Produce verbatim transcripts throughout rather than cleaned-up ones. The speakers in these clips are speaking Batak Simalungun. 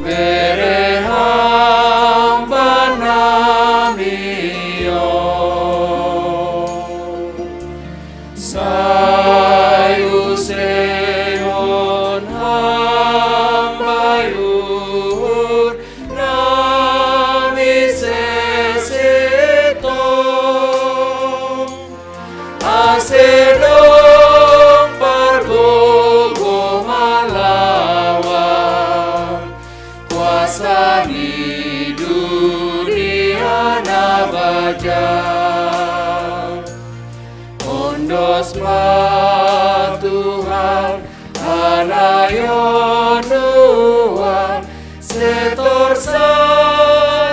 Bere hamba nami o. Sai use on hamba i uhur nami sese to. Ase dong pargogo malawan kuasa ni dunia na baja. Ondos ma Tuhan, anayon nuan, setor sa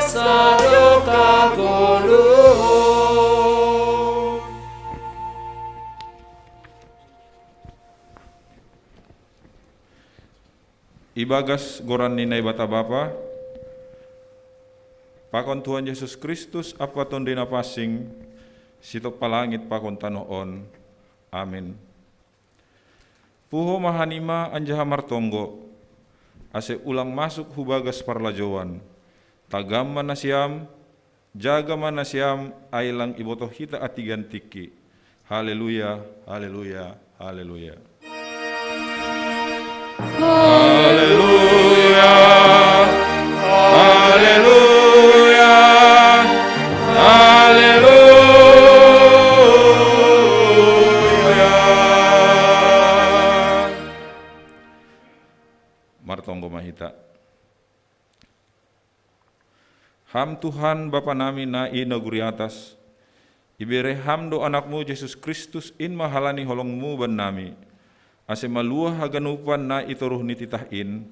sadok kagoluhon. Ibagas goran ni Naibata Bapa, pakon Tuhan Yesus Kristus, Ampa Tonduy Napansing, sitop pa langit pakon tanoh on. Amin. Puho ma hanima anjaha martonggo, ase ulang masuk hu bagas parlajouan. Tagam ma nasiam, jaga ma nasiam, ai lang ibotoh hita antinggan tingki. Haleluya, haleluya, haleluya. Haleluya, haleluya, haleluya. Martonggo ma hita. Ham Tuhan, Bapa nami na i nagori atas, ibere Ham do Anakmu Jesus Kristus in ma halani holongMu bannami, ase maluah haganupan na i toruh ni titah in,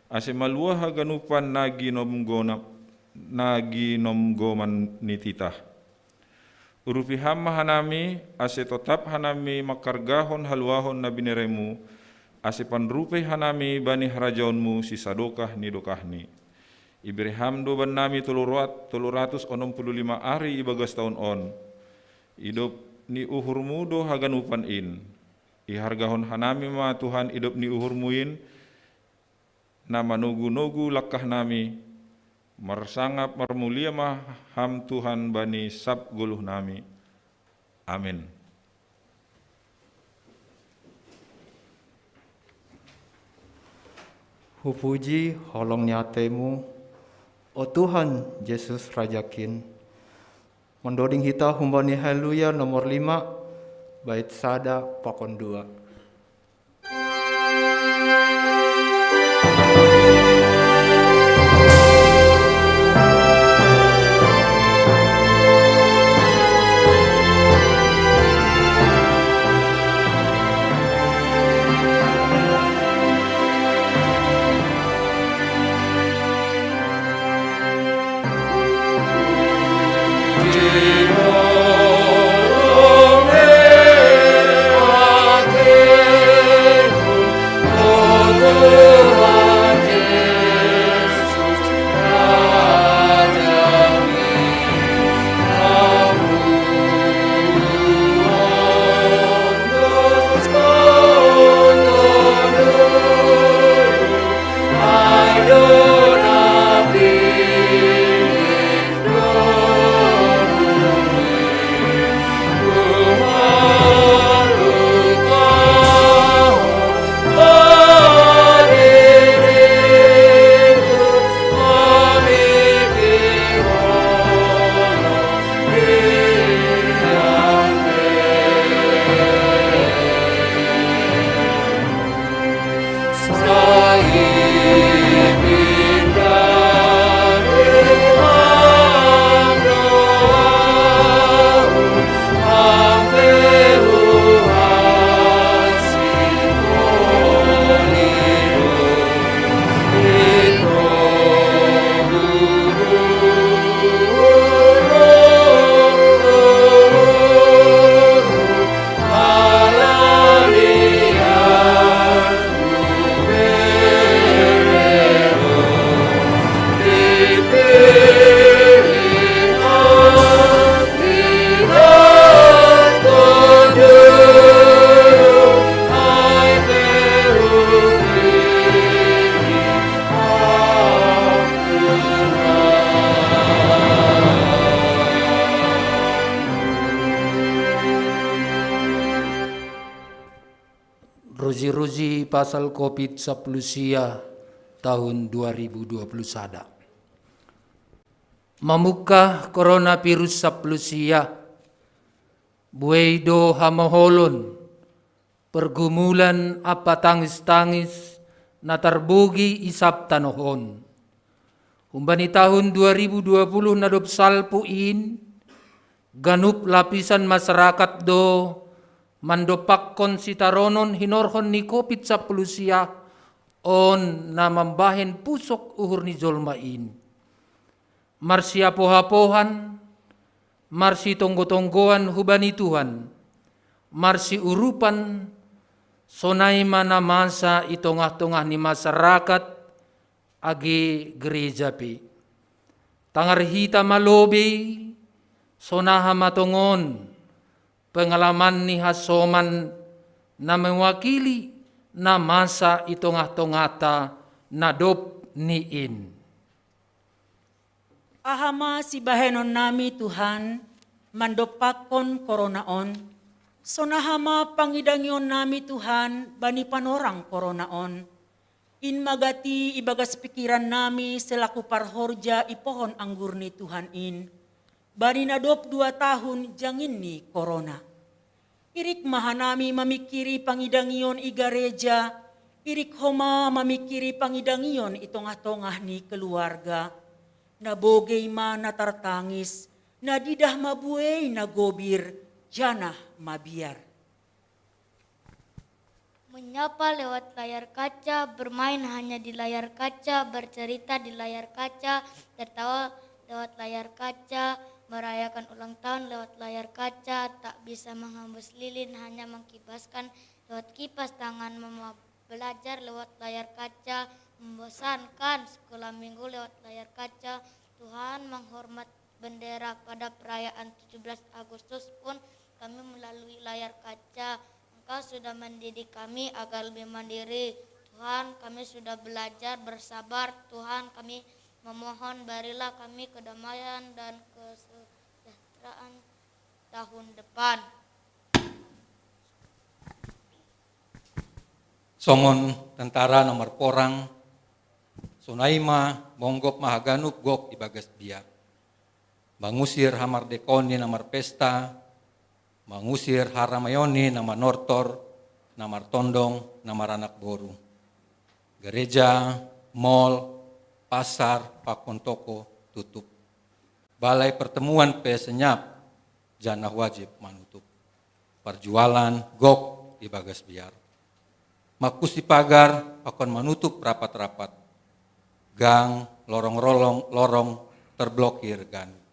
ase maluah haganupan na ginomgona-, na ginomgoman ni titah. Urupi Ham ma hanami, ase totap hanami mangkargahon haluahon na binereMu, ase panrupei hanami bani harajaonMu sisadokah ni dokahni. Ibere Ham do bannami tolu roat-, tolu ratus onom puluh lima ari ibagas taon on. Idop ni uhurMu do haganupan in. Ihargahon hanami ma Tuhan idop ni uhurMu in, na manogunogu langkahnami. Marsangap marmulia ma Ham Tuhan bani sab goluhnami. Amin. Hupuji holong ni ateiMu, o Tuhan Jesus Rajakin. Mandoding hita humbani Haleluya nomor lima, bait sada pakon dua. Ruji-ruji pasal covid sapuluh sia tahun dua ribu dua puluh sada. Mamungka coronavirus sapuluh sia, buei do hamoholon, pergumulan ampa tangis-tangis na tarbogi i sab tanoh on. Humbani tahun dua ribu dua puluh na dob salpu in, ganup lapisan masyarakat do mandompakkon sitaronon hinorhon ni covid sapuluh sia on na mambahen pusok uhur ni jolma in. Marsiapoh-apohan, marsitonggo-tonggoan hubani Tuhan, marsiurupan, sonai ma na masa i tongah-tongah ni masyarakat, age gereja pe. Tangar hita ma lobei, sonaha ma tongon pengalaman ni hasoman na mewakili na masa i tongah-tongahta na dob ni in. Aha ma sibahenon nami Tuhan, mandompakkon korona on? Sonaha ma pangidangion nami Tuhan bani panorang korona on? In ma gati ibagas pikiran nami selaku parhorja i pohon anggur ni Tuhan in, bani na dob dua tahun jangin ni korona. Irik ma hanami mamingkiri pangidangion i gareja, irik homa mamingkiri pangidangion i tongah-tongah ni keluarga. Na bogei ma na tartangis, na didah ma buei na gobir, janah mabiar. Menyapa lewat layar kaca, bermain hanya di layar kaca, bercerita di layar kaca, tertawa lewat layar kaca, merayakan ulang tahun lewat layar kaca, tak bisa menghembus lilin, hanya mengkibaskan lewat kipas tangan, mema-, belajar lewat layar kaca, membosankan, sekolah minggu lewat layar kaca. Tuhan menghormat bendera pada perayaan tujuh belas Agustus pun kami melalui layar kaca. Engkau sudah mendidik kami agar lebih mandiri. Tuhan, kami sudah belajar bersabar. Tuhan, kami memohon berilah kami kedamaian dan kesejahteraan tahun depan. Songon tentara na marporang, sonai ma monggop ma haganup gok ibagas biar. Mangusir hamardekaon ni na marpesta, mangusir haramaion ni na manortor, na martondong, na maranak boru. Gareja, mall, pasar, pakon toko tutup. Balai pertemuan pe senyap, janah wajib manutup. Parjualan gok ibagas biar. Mangkunsi pagar pakon manutup rapat-rapat. Gang, lorong-lorong, lorong terblokir ganup.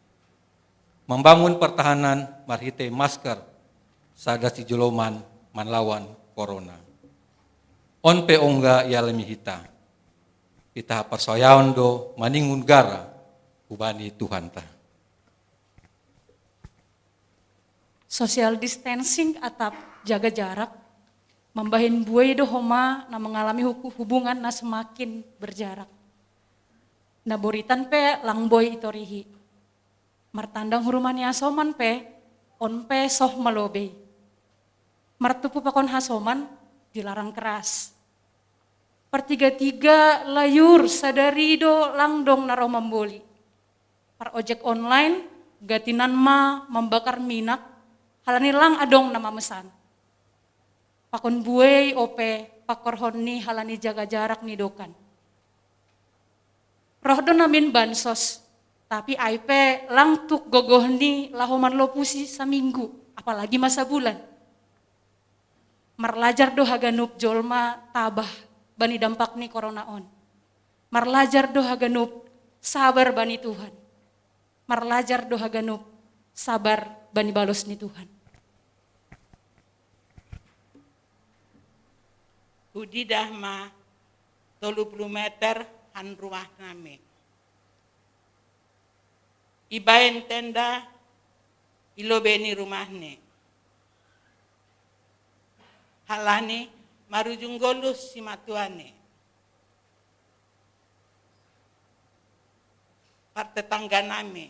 Membangun pertahanan marhitei masker, sada sijoloman manlawan korona. On pe ongga ialami hita. Hita haporsayaon do maningon gara hubani Tuhanta. Social distancing atap jaga jarak mambahen buei do homa na mangalami huku-, hubungan na semakin berjarak. Na boritan pe lang boi itorihi. Martandang hu rumah ni hasoman pe, on pe soh ma lobei. Martumpu pakon hasoman dilarang keras. Partiga-tiga layur sadari do lang dong na ro mamboli. Parojek online, gatinan ma mambakar minak, halani lang adong na mamesan. Pakon buei ope, pakorhon ni halani jaga jarak nidokan. Roh do namin bansos, tapi ai pe lang tuk gogoh ni laho manlopusi saminggu, apalagi ma sabulan. Marlajar do haganup jolma tabah bani dampak ni korona on. Marlajar do haganup sabar bani Tuhan. Marlajar do haganup sabar bani balos ni Tuhan. Hudidah ma tolu puluh meter han rumah nami. Ibaen tenda i lobei ni rumahni. Halani marujung ngolu simatuani. Partetangga nami.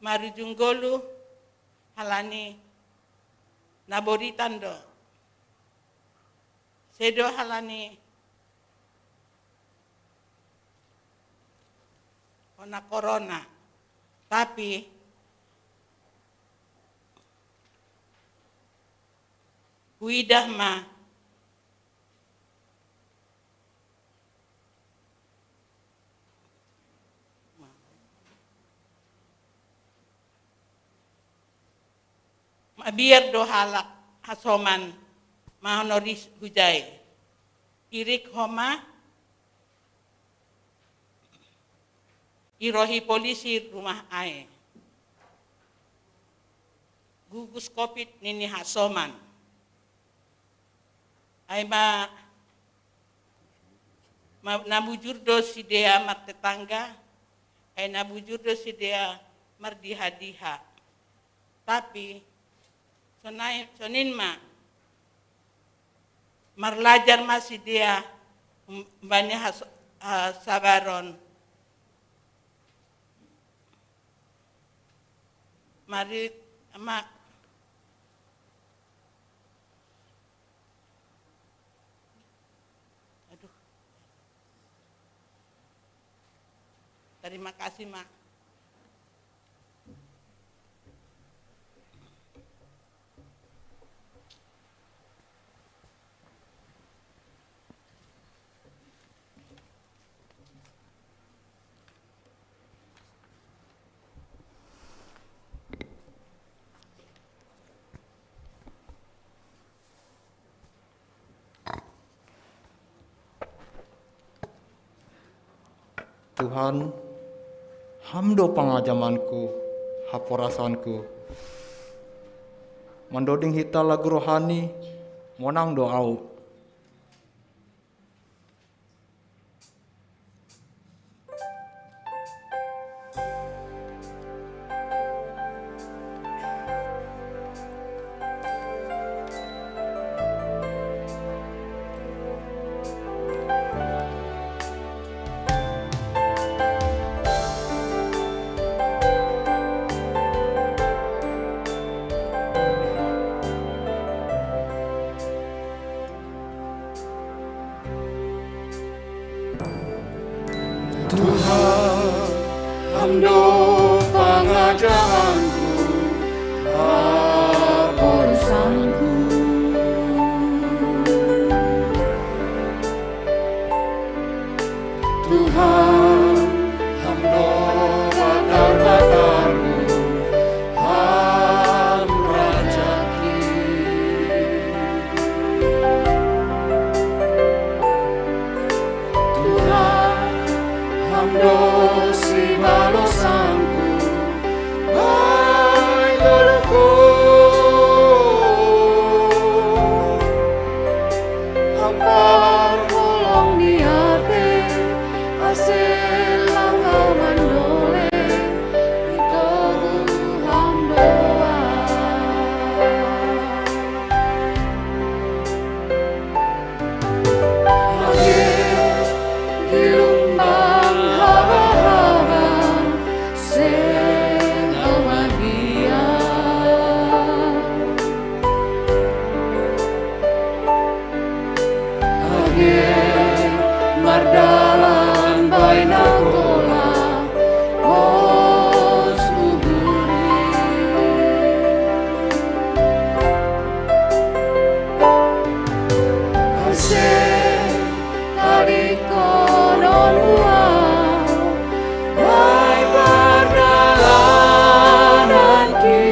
Marujung ngolu halani na boritan do. Tedo halani ona korona. Tapi huidah ma mabiar do halak hasoman ma honoris hujai. Irik homa irohi polisi rumah ae. Gugus covid nini hasoman. Ai ma, ma na bujur do sidea martetangga, ai na bujur do sidea mardiha-diha. Tapi sonai, sonin ma marlajar ma sidea, um, bani has, hasabaron. Mari ma, aduh. Terima kasih, Mak. Tuhan, Ham do pangajamanku, haporasanku. Mandoding hita lagu rohani, monang do au. Tuhan, Ham do pangajahanku, haporasanku. Tuhan, Ham do batar-batarku, Ham rajaki. Tuhan, Ham do sibalosanku, bae toloku. Ham parholong ni ate, ase lang au mandoleh, i togu Ham do au. Age gilumbang haba-haba, seng au magia. Age mardalan baen angkola, pos uhuri. Ase tadingkonon au bae pardalananki.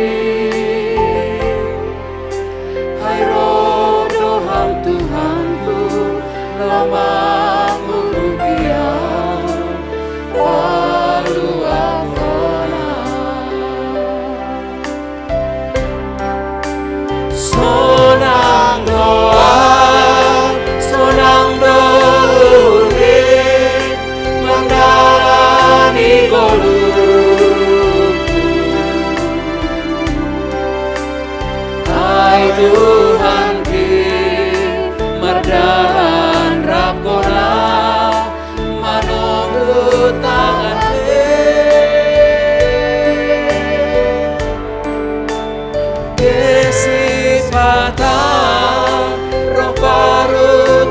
Ai ro do Ham Tuhanku, lamang urugia, paluahon au. Sonang do au, sonang do uhurhi, mandalani ngoluku. Ai Tuhanki, mardalan rap Kona, manonggu tangan he. Kesipatan Roh Parut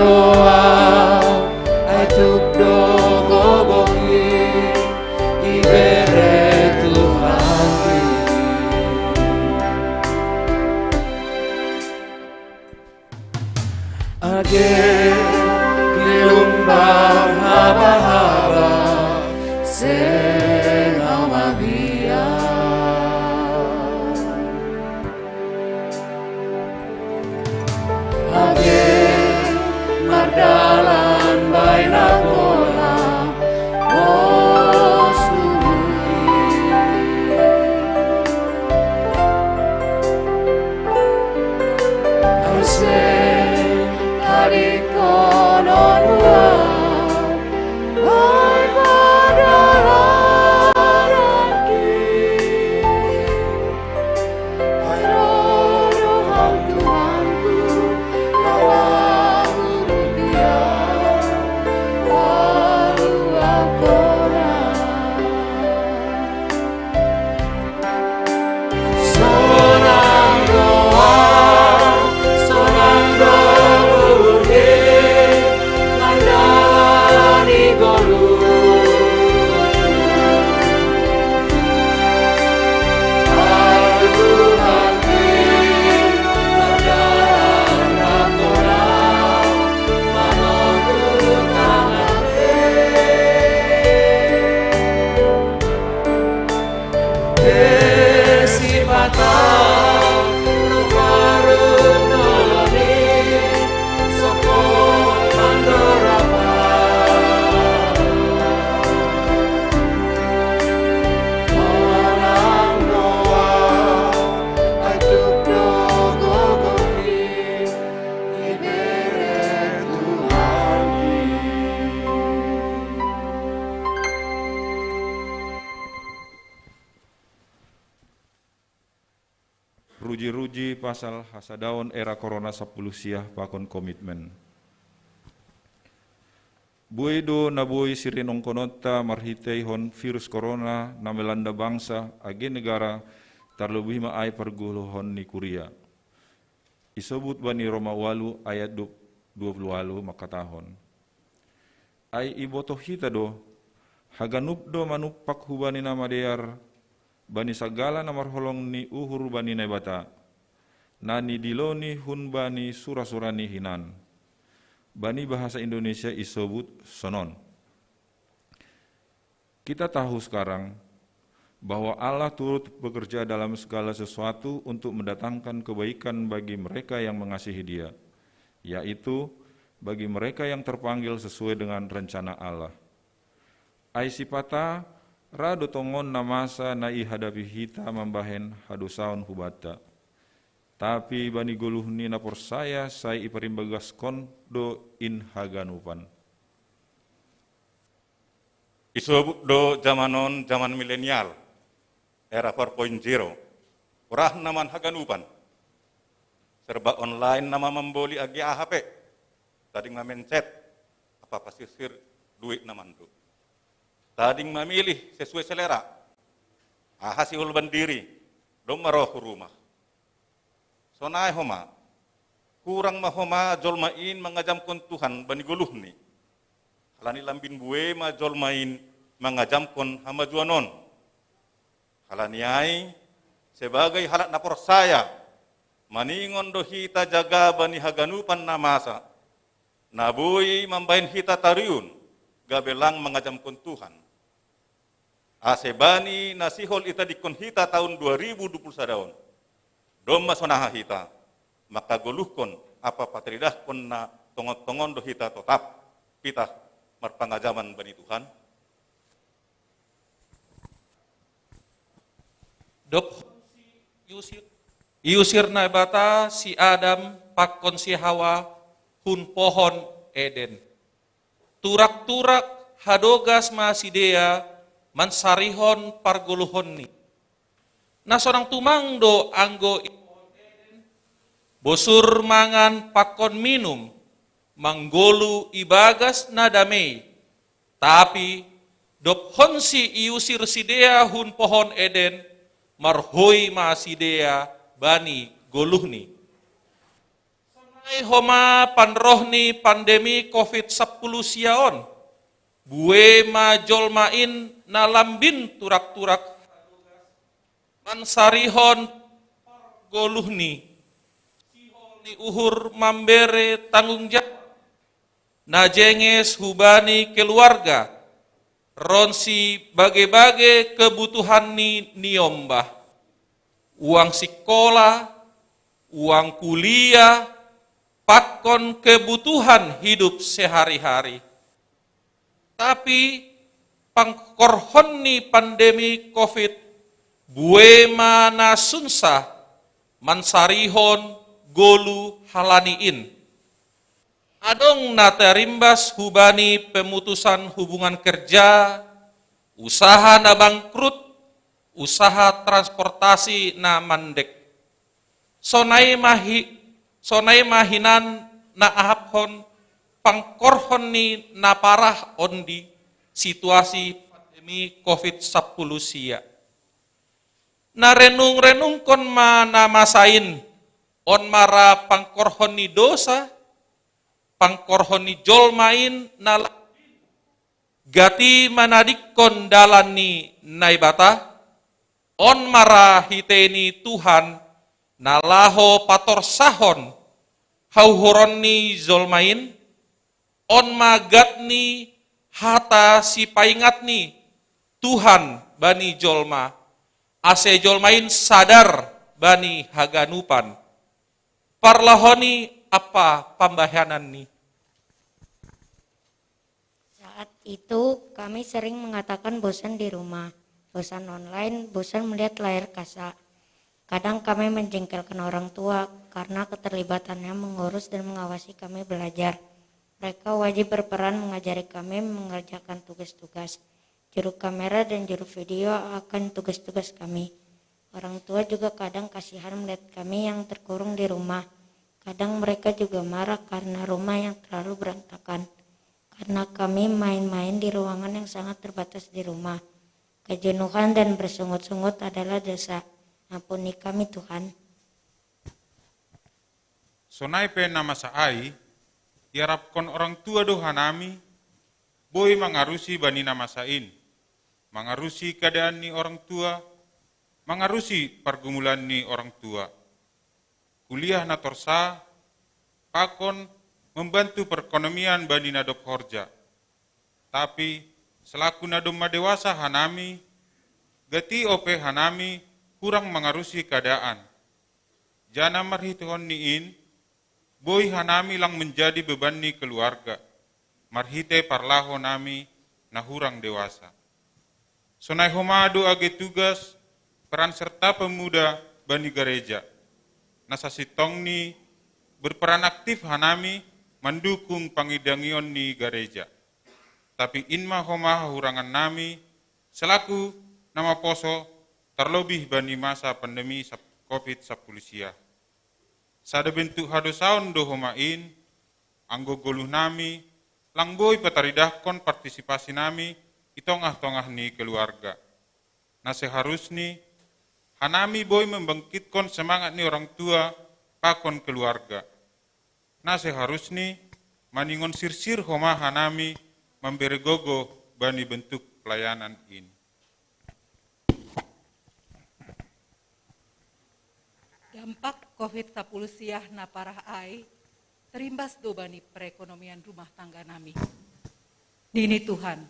Doa, ai tuk do gogoki, ibere Tuhan i. Age, gelombang haba-haba, seng au mabiar. Age, mardalan baen agola, pos tului. Ai seng tadingkonon Tuhan, ai mardalan anggi. Ai ro do Ham Tuhanku, na mangurupi ahu, alu ampona. Sonang do Ham, sonang do uhurni, mandalani goluh. Ai Tuhanki, mardalan ampona, manongkupkan ate. Ai sipata, no paru noloni, sokot mandorapa. Sonang do Ham, ai tuk do gogoki, ibere Tuhanki. Ruji-ruji pasal hasadaon era korona sampulu sia pakon komitmen. Buei do na boi sirinongkononta marhiteihon virus korona na melanda bangsa, age negara, tarlobih ma ai pargoluhon ni kuria. Isobut bani Roma ualu ayat du-, dua puluh ualu mangkatahon: Ai ibotoh hita do, haganup do manumpak hubani na madear, bani sagala na marholong ni uhur bani Naibata, na nidiloni hun bani sura-surani hinan. Bani bahasa Indonesia isobut sonon: Kita tahu sekarang bahwa Allah turut bekerja dalam segala sesuatu untuk mendatangkan kebaikan bagi mereka yang mengasihi Dia, yaitu bagi mereka yang terpanggil sesuai dengan rencana Allah. Ai sipata, ra do tongon na masa na ihadapi hita mambahen hadosaon hubanta. Tapi bani goluh ni na porsaya sai iparimbagaskon do in haganupan. Isobut do jaman on jaman milenial, era four point zero. Rah nama haganupan. Serba online nama mamboli age aha pe. Tading ma mencet, apa pasirsir duit na mandu. Tading mamilih sesuai selera. Aha siulban diri, domma roh hu rumah. Sonai homa, hurang ma homa jolma in mangajamkon Tuhan bani goluhni. Halani lambin buei ma jolma in mangajamkon hamajuan on. Halani ai, sebagai halak na porsaya, maningon do hita jaga bani haganupan na masa, na boi mambahen hita tariun, gabe lang mangajamkon Tuhan. Ase bani na sihol itadingkon hita taon dua ribu dua puluh sada on, domma sonaha hita, mangkagoluhkon ampa pataridahkon na tongon-tongon do hita totap pitah marpangajaman bani Tuhan? Dob iusir, iusir Naibata si Adam pakon si Hawa hun pohon Eden. Turak-turak hadogas ma sidea mansarihon pargoluhonni. Na sonang tumang do anggo i pohon Eden, bosur mangan pakon minum, manggoluh ibagas na damei. Tapi dob honsi iusir sidea hun pohon Eden, marhoi ma sidea bani goluhni. Sonai homa panroh ni pandemi covid sapuluh sia on, bue ma jolma in na lambin turak-turak mansarihon pargoluhni, sihol ni uhur mambere tanggung jawab na jenges hubani keluarga, ronsi bage-bage kebutuhan ni niombah, uang sikola, uang kuliah, pakon kebutuhan hidup sehari-hari. Tapi pangkorhon ni pandemi covid, bue ma na sunsah mansarihon golu halani in. Adong na terimbas hubani pemutusan hubungan kerja, usaha na bangkrut, usaha transportasi na mandek. Sonai mahi, sonai mahinan na ahaphon pangkorhon ni na parah on di situasi pandemi covid sapuluh sia. Na renung-renungkon ma na masa in, on mara pangkorhon ni dosa, pangkorhon ni jolma in na gati manadingkon dalan ni Naibata, on mara hitei ni Tuhan na laho patorsahon hauhuron ni jolma in, on ma gat ni hata sipaingat ni Tuhan bani jolma, ase jolma in sadar bani haganupan. Parlahoni apa pambahenan ni. Saat itu kami sering mengatakan bosan di rumah, bosan online, bosan melihat layar kaca. Kadang kami menjengkelkan orang tua karena keterlibatannya mengurus dan mengawasi kami belajar. Mereka wajib berperan mengajari kami mengerjakan tugas-tugas. Juru kamera dan juru video akan tugas-tugas kami. Orang tua juga kadang kasihan melihat kami yang terkurung di rumah. Kadang mereka juga marah karena rumah yang terlalu berantakan. Karena kami main-main di ruangan yang sangat terbatas di rumah. Kejenuhan dan bersungut-sungut adalah dosa. Ampuni kami, Tuhan. Sonai pe na masa ai, iarapkon orang tua do hanami, boi mangarusi bani na masa in, mangarusi keadaan ni orang tua, mangarusi pargumulan ni orang tua. Kuliah na torsa, pakon membantu perekonomian bani na dob horja. Tapi selaku na domma dewasa hanami, gati ope hanami hurang mangarusi keadaan. Jana marhitehon ni in, boi hanami lang menjadi beban ni keluarga, marhite parlaho nami na hurang dewasa. Sonai homa do age tugas peran serta pemuda bani gareja. Na sasintongni berperan aktif hanami mandukung pangidangion ni gareja. Tapi in ma homa hahurangan nami selaku na maposo, terlobih bani masa pandemi covid sapuluh sia. Sada bentuk hadosaon do homa in, anggo goluh nami lang boi pataridahkon partisipasi nami i tongah-tongah ni keluarga. Na seharusni hanami boi membangkitkon semangat ni orang tua pakon keluarga. Na seharusni maningon sirsir homa hanami mambere gogo bani bentuk pelayanan in. Dampak covid sapuluh siah na parah ai terimbas do bani perekonomian rumah tangga nami. Nini Tuhan,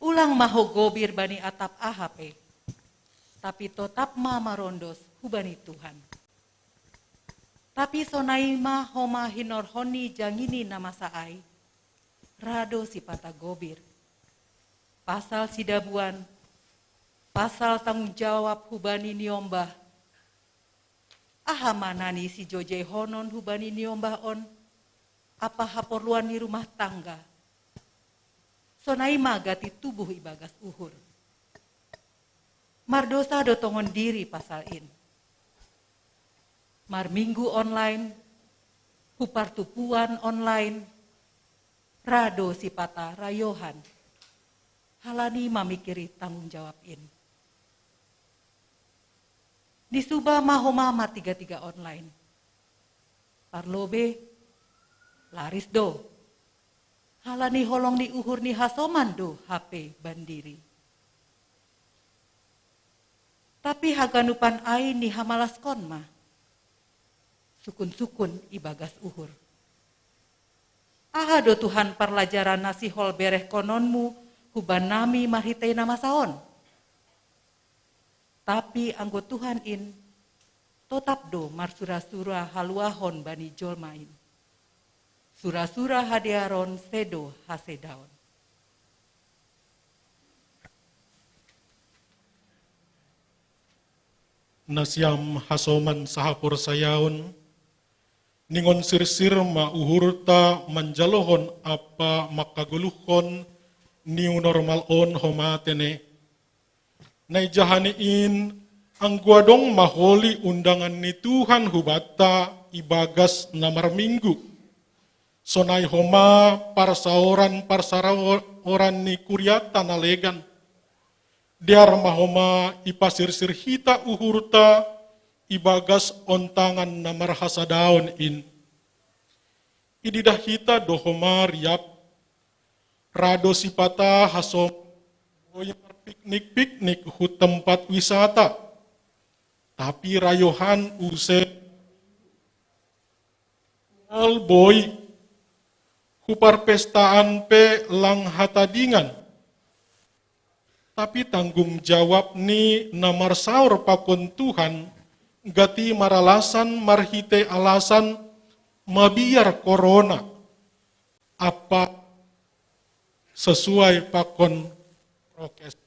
ulang ma ho gobir bani atap aha pe, tapi totap ma marondos hubani Tuhan. Tapi sonai ma homa hinorhon ni jangini na masa ai, ra do sipata gobir. Pasal sidabuan, pasal tanggung jawab hubani niombah, aha ma na ni sijojeihonon hubani niombah on, apa haporluan ni rumah tangga. Sonai ma gati tubuh ibagas uhur. Mardosa do tongon diri pasal in. Marminggu online, hupartupuan online, ra do sipata rayohan. Halani mamikiri tanggung jawab in. Disuba ma homa martiga-tiga online. Parlobei, laris do. Halani holong ni uhur ni hasoman do hape bandiri. Tapi haganupan ai ni hamalaskon ma. Sukun-sukun ibagas uhur. Aha do Tuhan parlajaran na sihol berehkononmu huban nami marhitei na masa on? Tapi anggo Tuhan in, totap do marsura-sura haluahon bani jolma in. Sura-sura hadearon sedo hasedaon. Nasiam hasoman sahaporsayaon, ningon sirsir ma uhurta manjalohon ampa mangkagoluhon new normal on homa tene. Na ijahani in, anggo adong ma holi undangan ni Tuhan hubanta ibagas na marminggu. Sonai homa parsaoran-parsaoran ni kurianta na legan. Dear ma homa ipasirsir hita uhurta ibagas ontangan na marhasadaon in. Ididah hita do homa riap, ra do sipata hasoman boi marpiknik-piknik hu tempat wisata. Tapi rayohan use mol boi, hu parpestaan pe lang hatadingan. Tapi tanggung jawab ni na marsaor pakon Tuhan gati maralasan marhitei alasan mabiar korona ampa sesuai pakon prokes.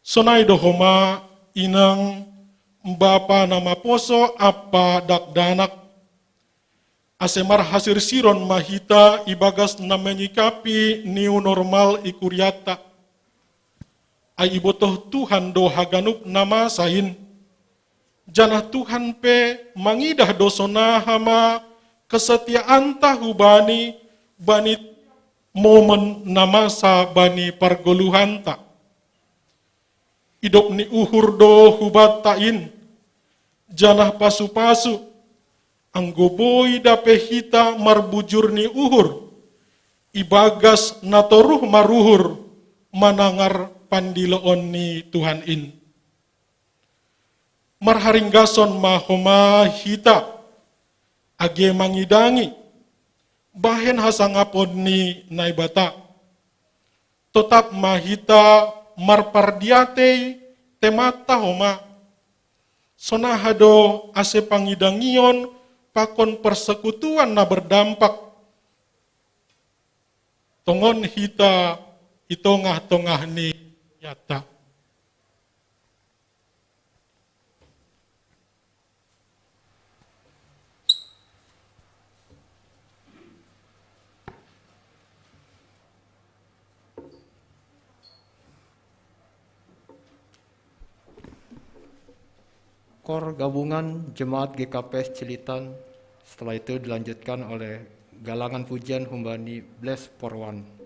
Sonai do homa inang bapa na maposo ampa dakdanak, ase marhasirsiron ma hita ibagas na menyikapi new normal i kurianta. Ai ibotoh Tuhan do haganup na masa in. Janah Tuhan pe mangidah do sonaha ma kesetiaanta hu Bani, bani momen na masa bani pargoluhanta. Idop ni uhur do hubanta in, janah pasu-pasu, anggo boi dape hita marbujur ni uhur, ibagas na toruh maruhur manangar pandiloon ni Tuhan in. Marharinggason ma homa hita, age mangidangi, bahen hasangapon ni Naibata. Totap ma hita marpardiatei temanta homa. Sonaha do ase pangidangion pakon persekutuan na berdampak tongon hita i tongah-tongah ni yata. Kor Gabungan Jemaat G K P S Cilitan, setelah itu dilanjutkan oleh galangan pujian humbani Bless Porwan.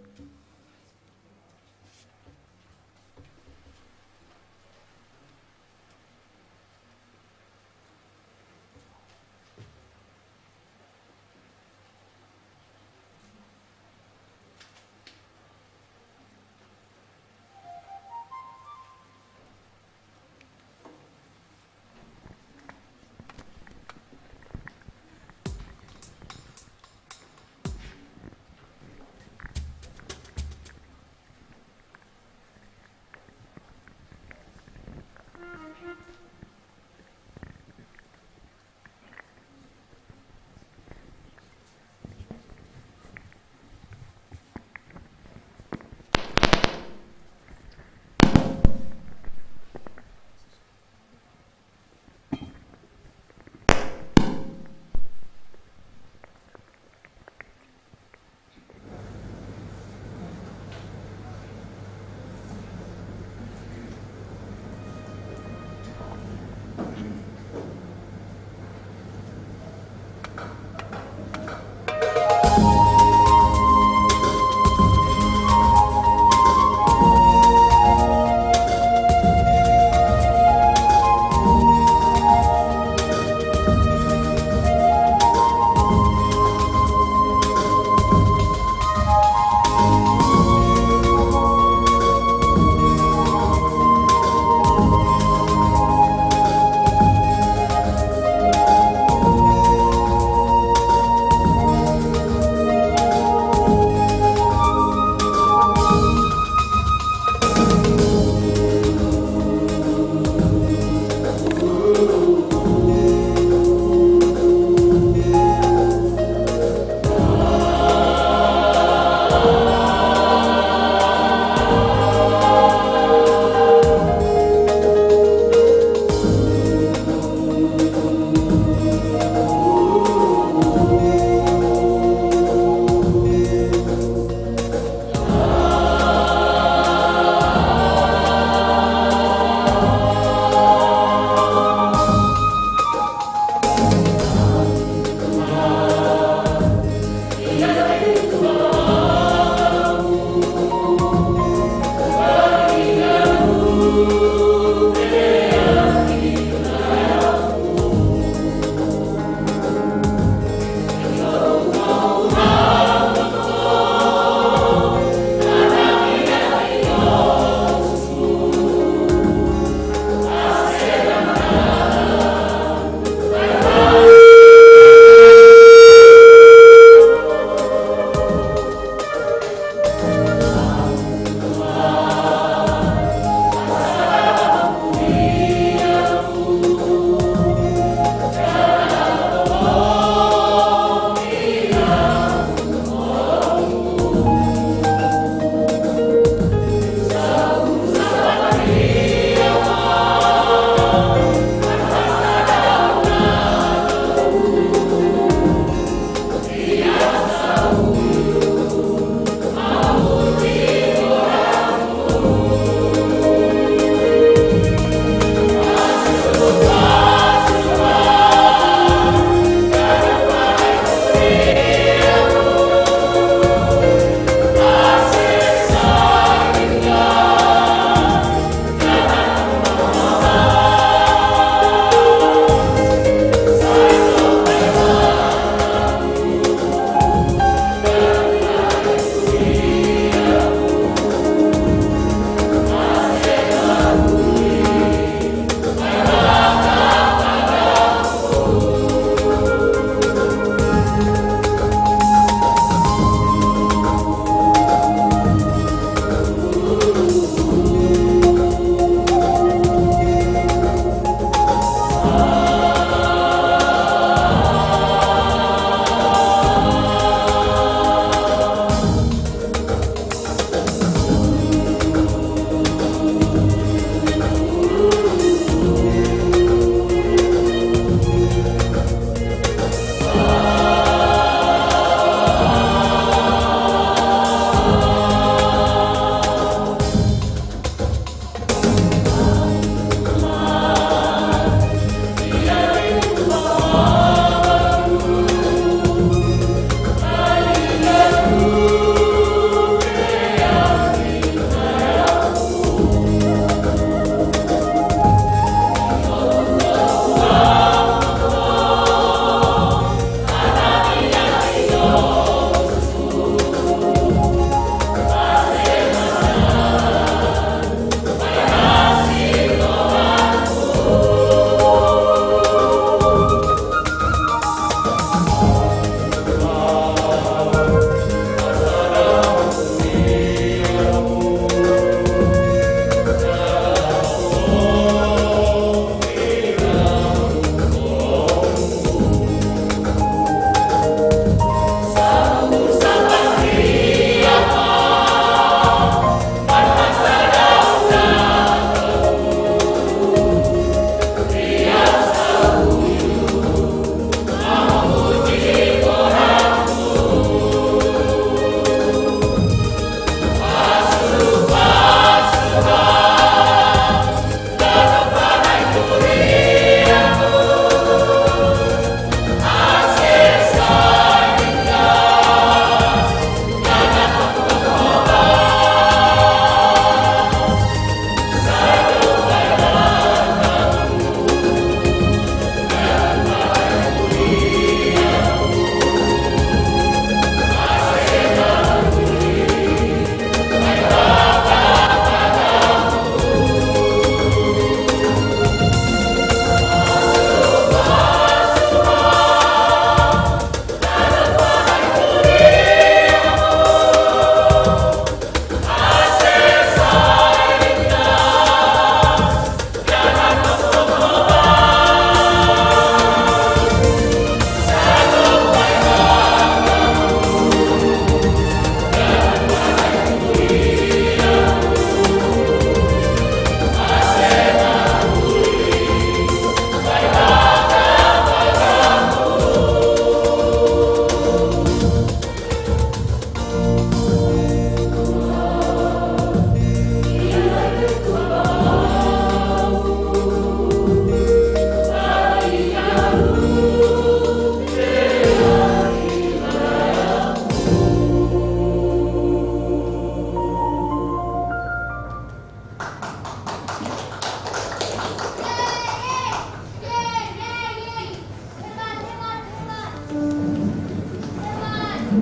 Ora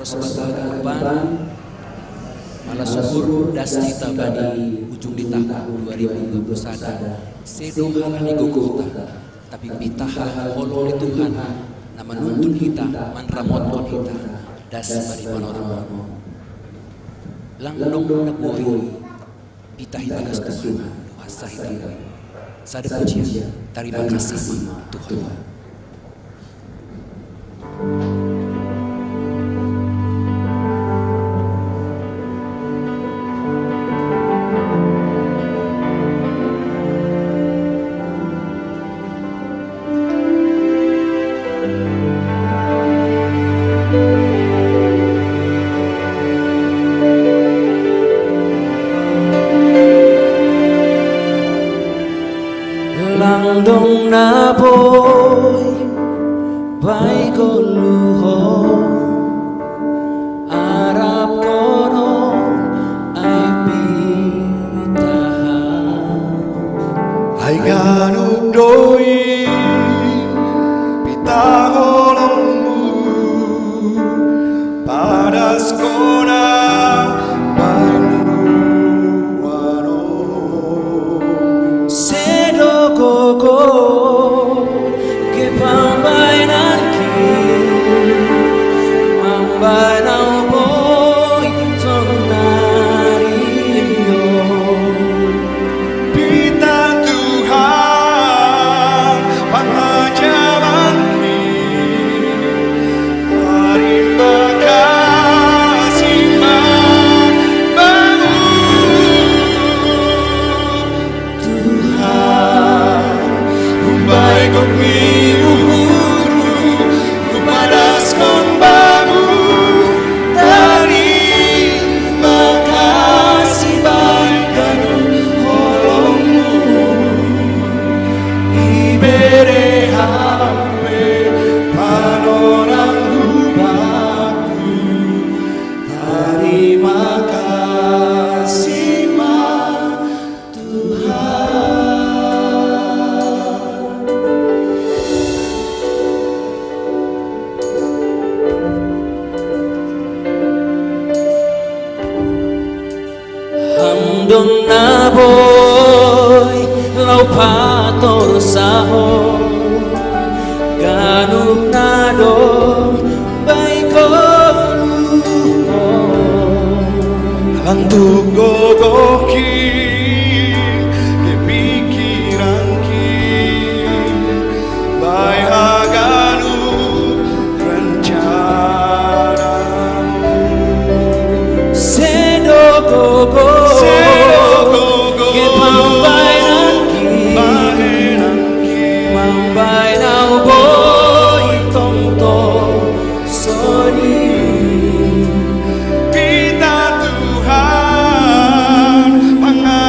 sabatara pan, malas syukur das cita bani ujung di tahu dua ribu dua puluh sada. Sedo halani gogota, tapi pitaha holong ni Tuhan, na manuntun hita, manramotkon hita das bani Panorang on. Langdong na boi, pitahi bagas Tuhan, nuhasa hita. Sada pujian, tarima kasih Tuhan. Langdong na boi, baikon luhot, arapkon on ai pitaha. Ai ganup do i pitaha holongmu, padaskon au banua on. Sedo gogo, ke pambahenanki, mambahen au boi tonari on. Pitaha Tuhan pangajabanki, tarima kasih ma bamu. Tuhan, umbahen gok ni uhurhu, hupadaskon bamu tarima kasih bahen ganup holongmu. Ibere hau pe Panorang hubaku, tarima kasih ma Tuhan. Langdong na boi, laho patorsahon ganup na dong baikon luhot. Langdong gogohki, ke pikiranki, bahen haganup rencanamu. Sedo gogo, sedo gogo, ke pambahenanki, pambahenanki, mambahen au boi tongtong songon i. Pitaha Tuhan, panga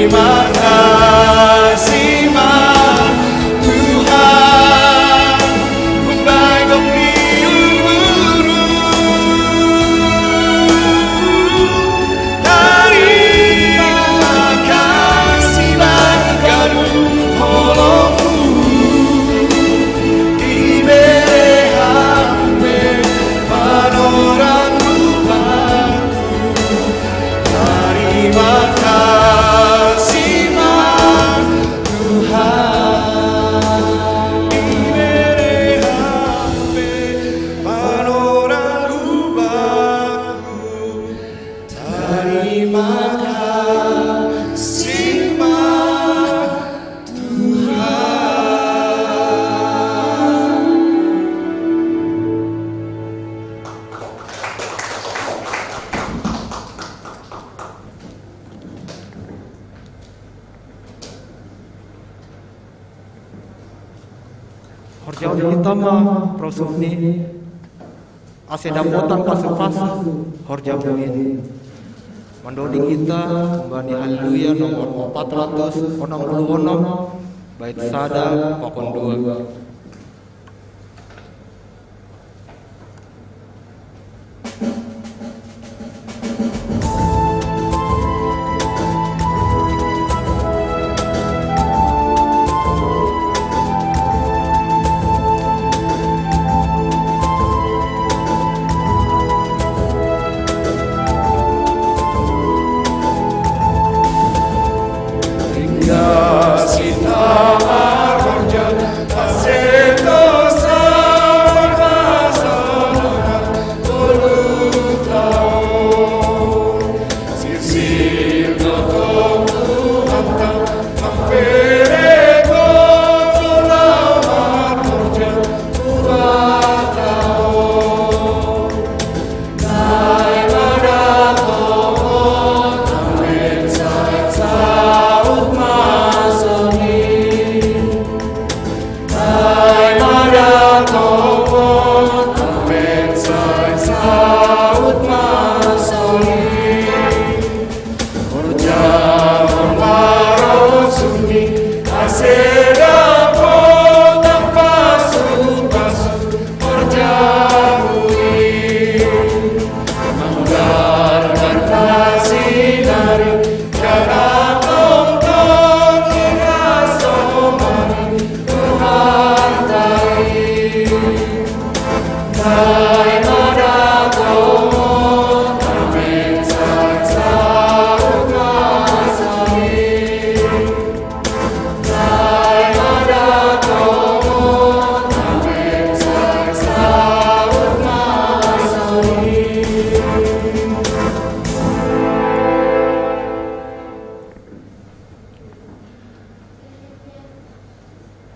Makasih ma Tuhan, humbagok ni uhuru. Tarima kasih ma garu holoku, ibere hambe panorang rubaku. Tarima kasih ma Tuhan, ibere hambe panorang rubaku. Tarima kasih ma Tuhan. Horja hita ma prosuk ni, ase dapotan pasu-pasu horja huin. Mandoding hita humbani Haleluya nomor opat ratus onom puluh onom, bait sada pakon dua.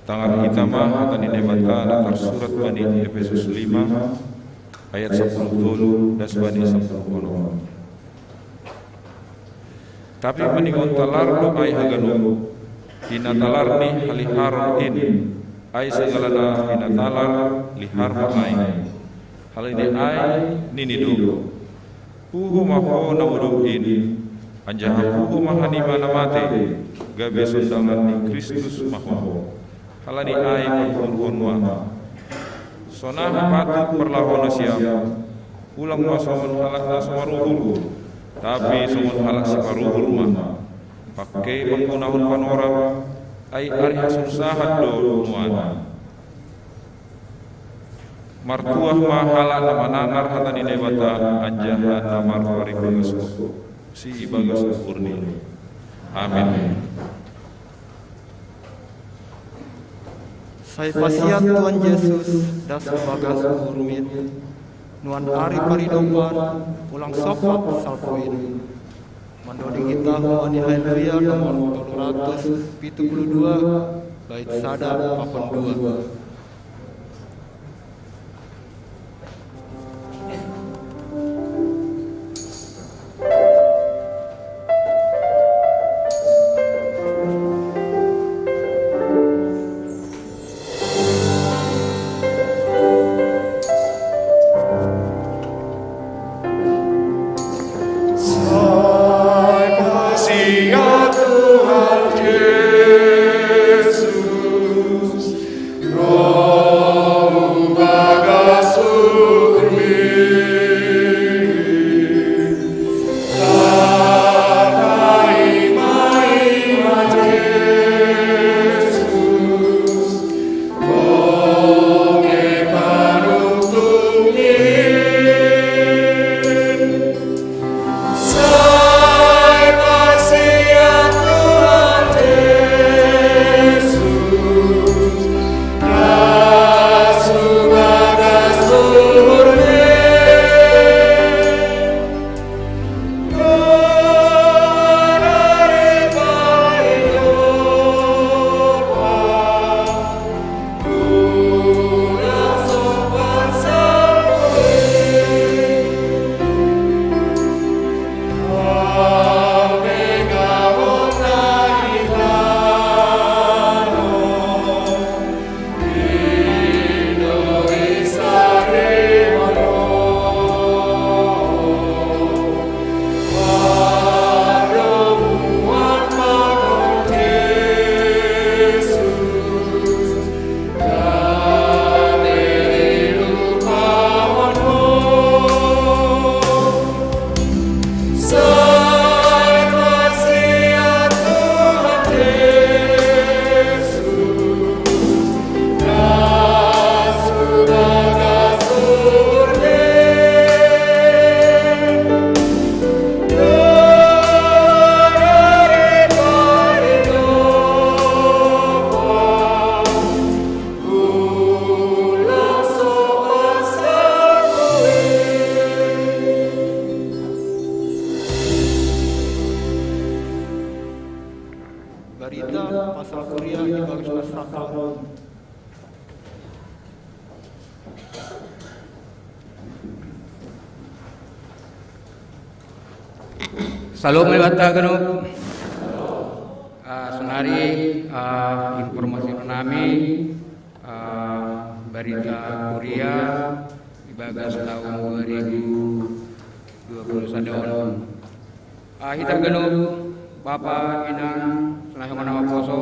Tangar hita ma hata ni Naibata na tarsurat bani Epesus lima, ayat sapuluh tolu das bani sapuluh onom. Tapi maningon talar do ai haganup, i na talar ni haliharon in, ai sagala na pinatalar lihar ma ai. Hal ni ai nini do: Puho ma ho na modom in, anjaha puho ma hanima na mate, gabe sondangan ni Kristus ma ho. Halani ai parhundulhon ma. Sonang patut parlahouon nasiam, ulang ma songon halak na so maruhur, tapi songon halak siparuhur ma. Pangkei manggunahon panorang, ai ari hasunsahan do nuana. Martuah ma halak na manangar hata ni Naibata anjaha na marparibagas si ibagas uhurni. Amin. Sai pasian Tuhan Jesus das ibagas uhurmi, nuan ari paridopan ulang sompat salpu in. Mandoding hita humbani Haleluya nomor tolu ratus pitu puluh dua, bait sada pakon dua. Sai pasia Tuhan Barita pasal Kuria i bagas na sataon. Salom, Bata, ganup. Ah, sonari, ah, informasi nami, ah, Barita Kuria i bagas taon dua ribu dua puluh sadaon. Ah, hita ganup, Bapa, Inang, sonari homa na maposo,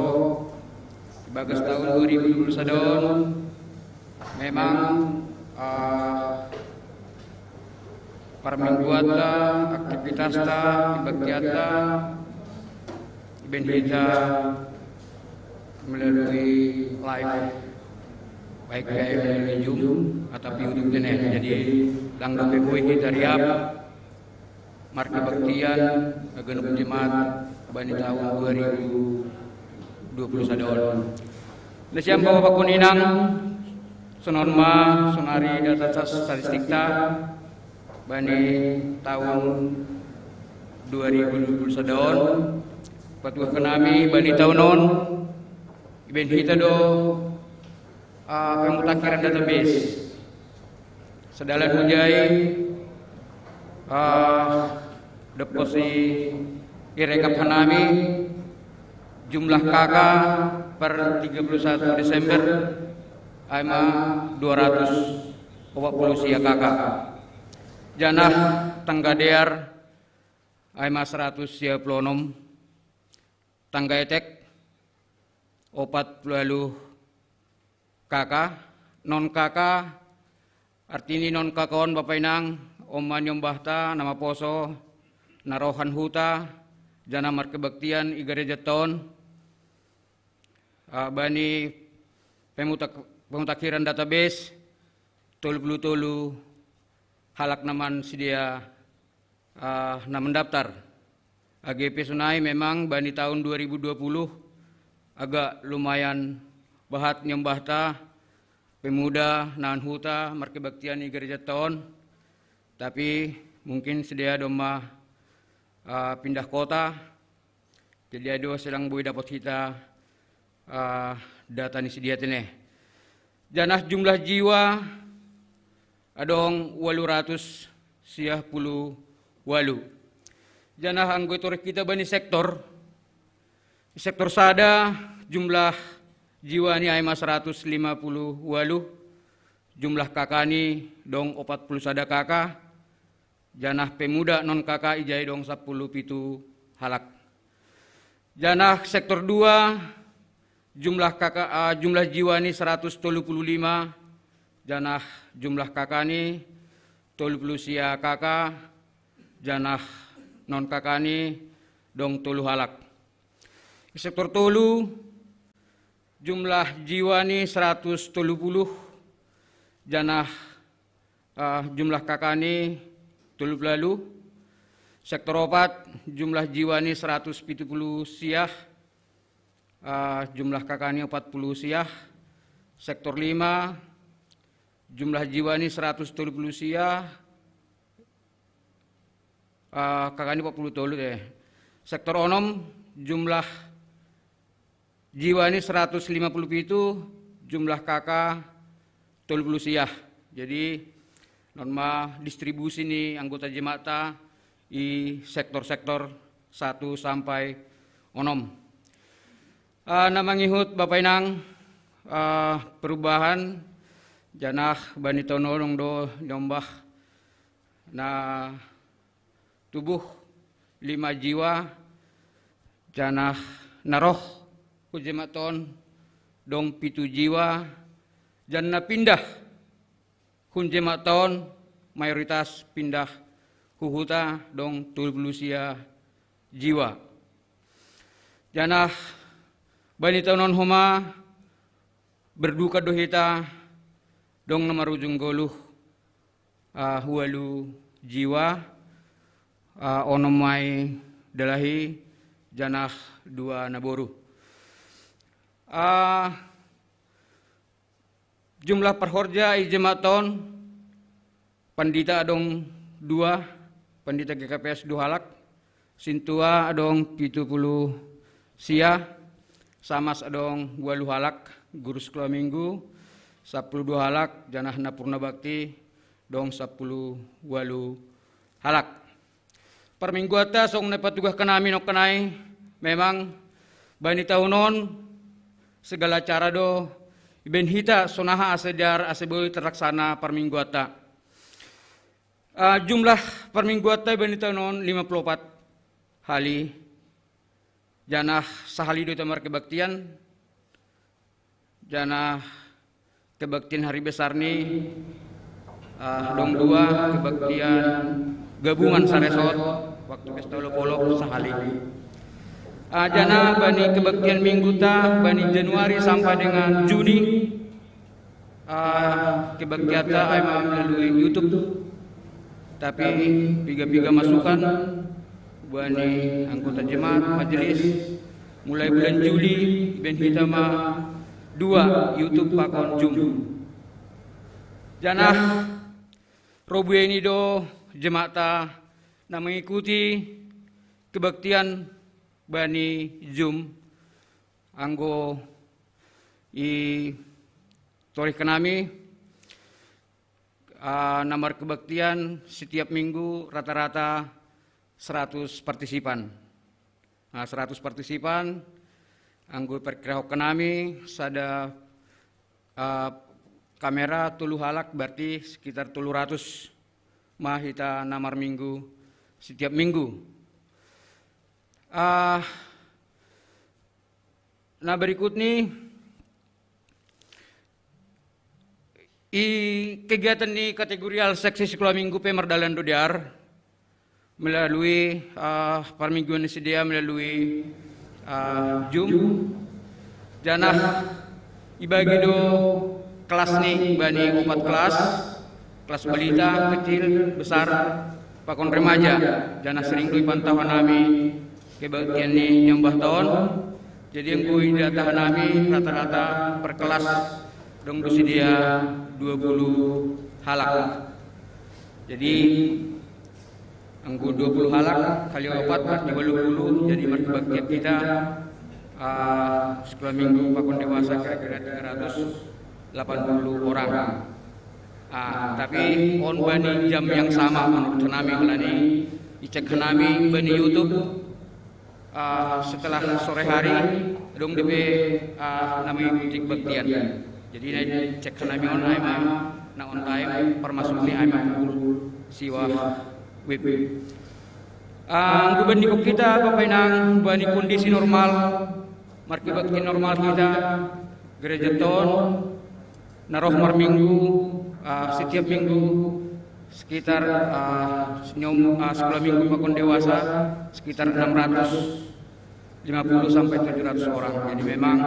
i bagas taon dua ribu dua puluh sadaon, memang, ah, parmingguanta, aktivitasta, kebaktianta, ibaen hita melalui live, baik melalui Zoom atau YouTube ne. Jadi, lang dope boi hita riap markebaktian, ganup jemaat, bani taon dua ribu dua puluh sadaon. Na sian Bapa pakon Inang, sonari ma, sonari data statistikta, bani taon dua ribu dua puluh sadaon, patuahkon nami bani taon on, ibaen hita do, ah, pemutakhiran database. Sadalan hujai, ah, dob pos i rekap nami, jumlah KK per tiga puluh satu Desember, ai ma dua ratus opat puluh sia KK. Janah tangga dear, ai ma saratus sia puluh onom, tangga etek, opat puluh ualu KK, non KK, arti ni non KK on, Bapa, Inang, on ma niombahta na maposo, na ro han huta, janah markebaktian i garejanta on, ah, bani pemutak-, pemutakhiran database, tolu puluh tolu halak na mansidea, ah, na mandaptar. Age pe sonai, memang bani taon dua ribu dua puluh agak lumayan bahat niombahta, pemuda na ro han huta markebaktian i garejanta on, tapi mungkin sidea domma, ah, pindah kota, jadi ai do sai lang boi dapot hita, ah, data ni sidea tene. Janah jumlah jiwa adong ualu ratus sia puluh ualu. Janah anggo torek hita bani sektor, sektor sada jumlah jiwa ni ai ma saratus lima puluh ualu, jumlah KK ni dong opat puluh sada KK, janah pemuda non KK ijai dong sampulu pitu halak. Janah sektor dua, jumlah KK, ah, jumlah jiwa ni saratus tolu puluh lima, janah jumlah KK ni tolu puluh sia KK, janah non KK ni dong tolu halak. Sektor tolu, jumlah jiwa ni saratus tolu puluh, janah, ah, jumlah KK ni tolu puluh ualu. Sektor opat, jumlah jiwa ni saratus pitu puluh sia, ah, jumlah KK ni opat puluh sia. Sektor lima, jumlah jiwa ni saratus tolu puluh sia, ah, KK ni opat puluh tolu, eh. Sektor onom, jumlah jiwa ni saratus lima puluh pitu, jumlah KK tolu puluh sia. Jadi, non ma distribusi ni anggota jemaatta i sektor-sektor satu sampai onom. Ah, na mangihut, Bapa, Inang, ah, perubahan, janah bani taon on do niombah na tubuh lima jiwa, janah na roh hu jemaatta on dong pitu jiwa, janah na pindah hun jemaatta on, mayoritas pindah hu huta, dong tolu puluh sia jiwa. Janah bani taon on homa berduka do hita, dong na marujung goluh, ah, ualu jiwa, ah, onom ma i dalahi, janah dua naboru. Ah, jumlah parhorja i jemaatta on, pandita adong dua, pandita GKPS dua halak, sintua adong pitu puluh sia, Samas adong walu halak guru sekolah minggu, sapuluh dua halak janah na purna bakti dong sapuluh walu halak. Parmingguanta songon na patugahkon hami nongkanai, memang bani tahun on segala cara do ibaen hita sonaha ase dear ase boi terlaksana parmingguanta. Uh, jumlah parmingguanta ibaen tahun on lima puluh opat hali. Janah sahali do ita markebaktian, janah kebaktian hari besar ni uh, dong dua kebaktian gabungan saresot waktu pesta olok-olok sahali. Uh, janah bani kebaktian mingguta bani Januari sampai dengan Juni uh, kebaktianta ai ma melalui YouTube. Tapi piga-piga masukan bani anggota jemaat majelis, mulai bulan Juli ibaen hita ma dua YouTube pakon Zoom. Janah ro buei ni do jemaatta na mengikuti kebaktian bani Zoom. Anggo i torihkon hami uh, na markebaktian setiap minggu rata-rata seratus partisipan. Nah, seratus partisipan, anggo perkirahon hami sada uh, kamera tolu halak, berarti sekitar tolu ratus ma hita na marminggu setiap minggu. Uh, na berikut ni i kegiatan ni kategorial seksi sekolah minggu pe mardalan do dear melalui uh, parmingguan ni sidea melalui uh, Zoom. Janah ibagi do kelas ni bani opat kelas, kelas balita, kecil, besar, pakon remaja. Janah sering do ipantau hami kebaktian ni nyombah taon. Jadi anggo idatahan hami rata-rata per kelas dong do sidea dua puluh halak. Jadi anggo dua puluh halak kali opat berarti walu puluh, jadi markebaktian hita uh, sekolah minggu pakon dewasa kira-kira tiga ratus delapan puluh orang. Uh, tapi on bani jam yang sama menurut hami, halani icek hami bani YouTube uh, setelah sore hari dong dope uh, na mengikuti kebaktian. Jadi na icek hami on ai ma na on time, parmasuk ni ai ma pukul siwah wib. Uh, anggo bani hita Bapa Inang bani kondisi normal markebakti normal hita, gereja ton na roh marminggu uh, setiap minggu sekitar uh, senyum uh, sekolah minggu pakon dewasa sekitar enam ratus lima puluh sampai tujuh ratus orang. Jadi memang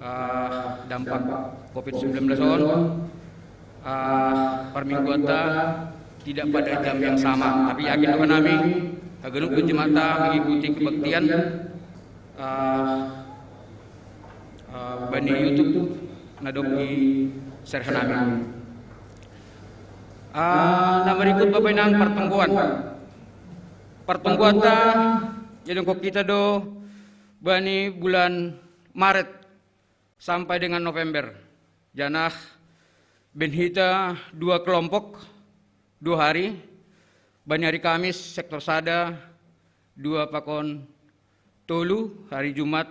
uh, dampak covid sembilan belas on uh, parmingguanta tidak pada jam yang sama, tapi yakin Tuhan kami haganup jemaatta mengikuti kebaktian uh, uh, bani YouTube na dong di share nami. Uh, na berikut Bapa Inang partonggoan. Partonggoanta jadi kok hita do bani bulan Maret sampai dengan November. Janah baen hita dua kelompok, dua hari. Bani hari Kamis sektor sada dua pakon tolu, hari Jumat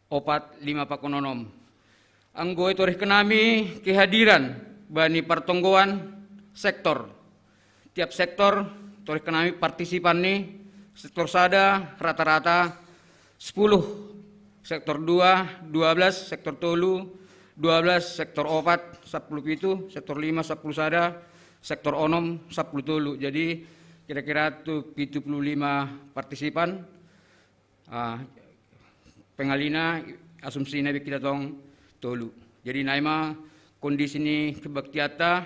opat lima pakon onom. Anggo i torihkon hami kehadiran bani partonggoan sektor. Tiap sektor torihkon hami partisipan ni sektor sada rata-rata sepuluh, sektor dua dua belas, sektor tolu dua belas, sektor opat sapuluh pitu, sektor lima sapuluh sada, sektor onom sapuluh tolu. Jadi kira-kira tu pitu puluh lima partisipan. Uh, pengalina asumsi na hita tong tolu. Jadi na i ma kondisi ni kebaktianta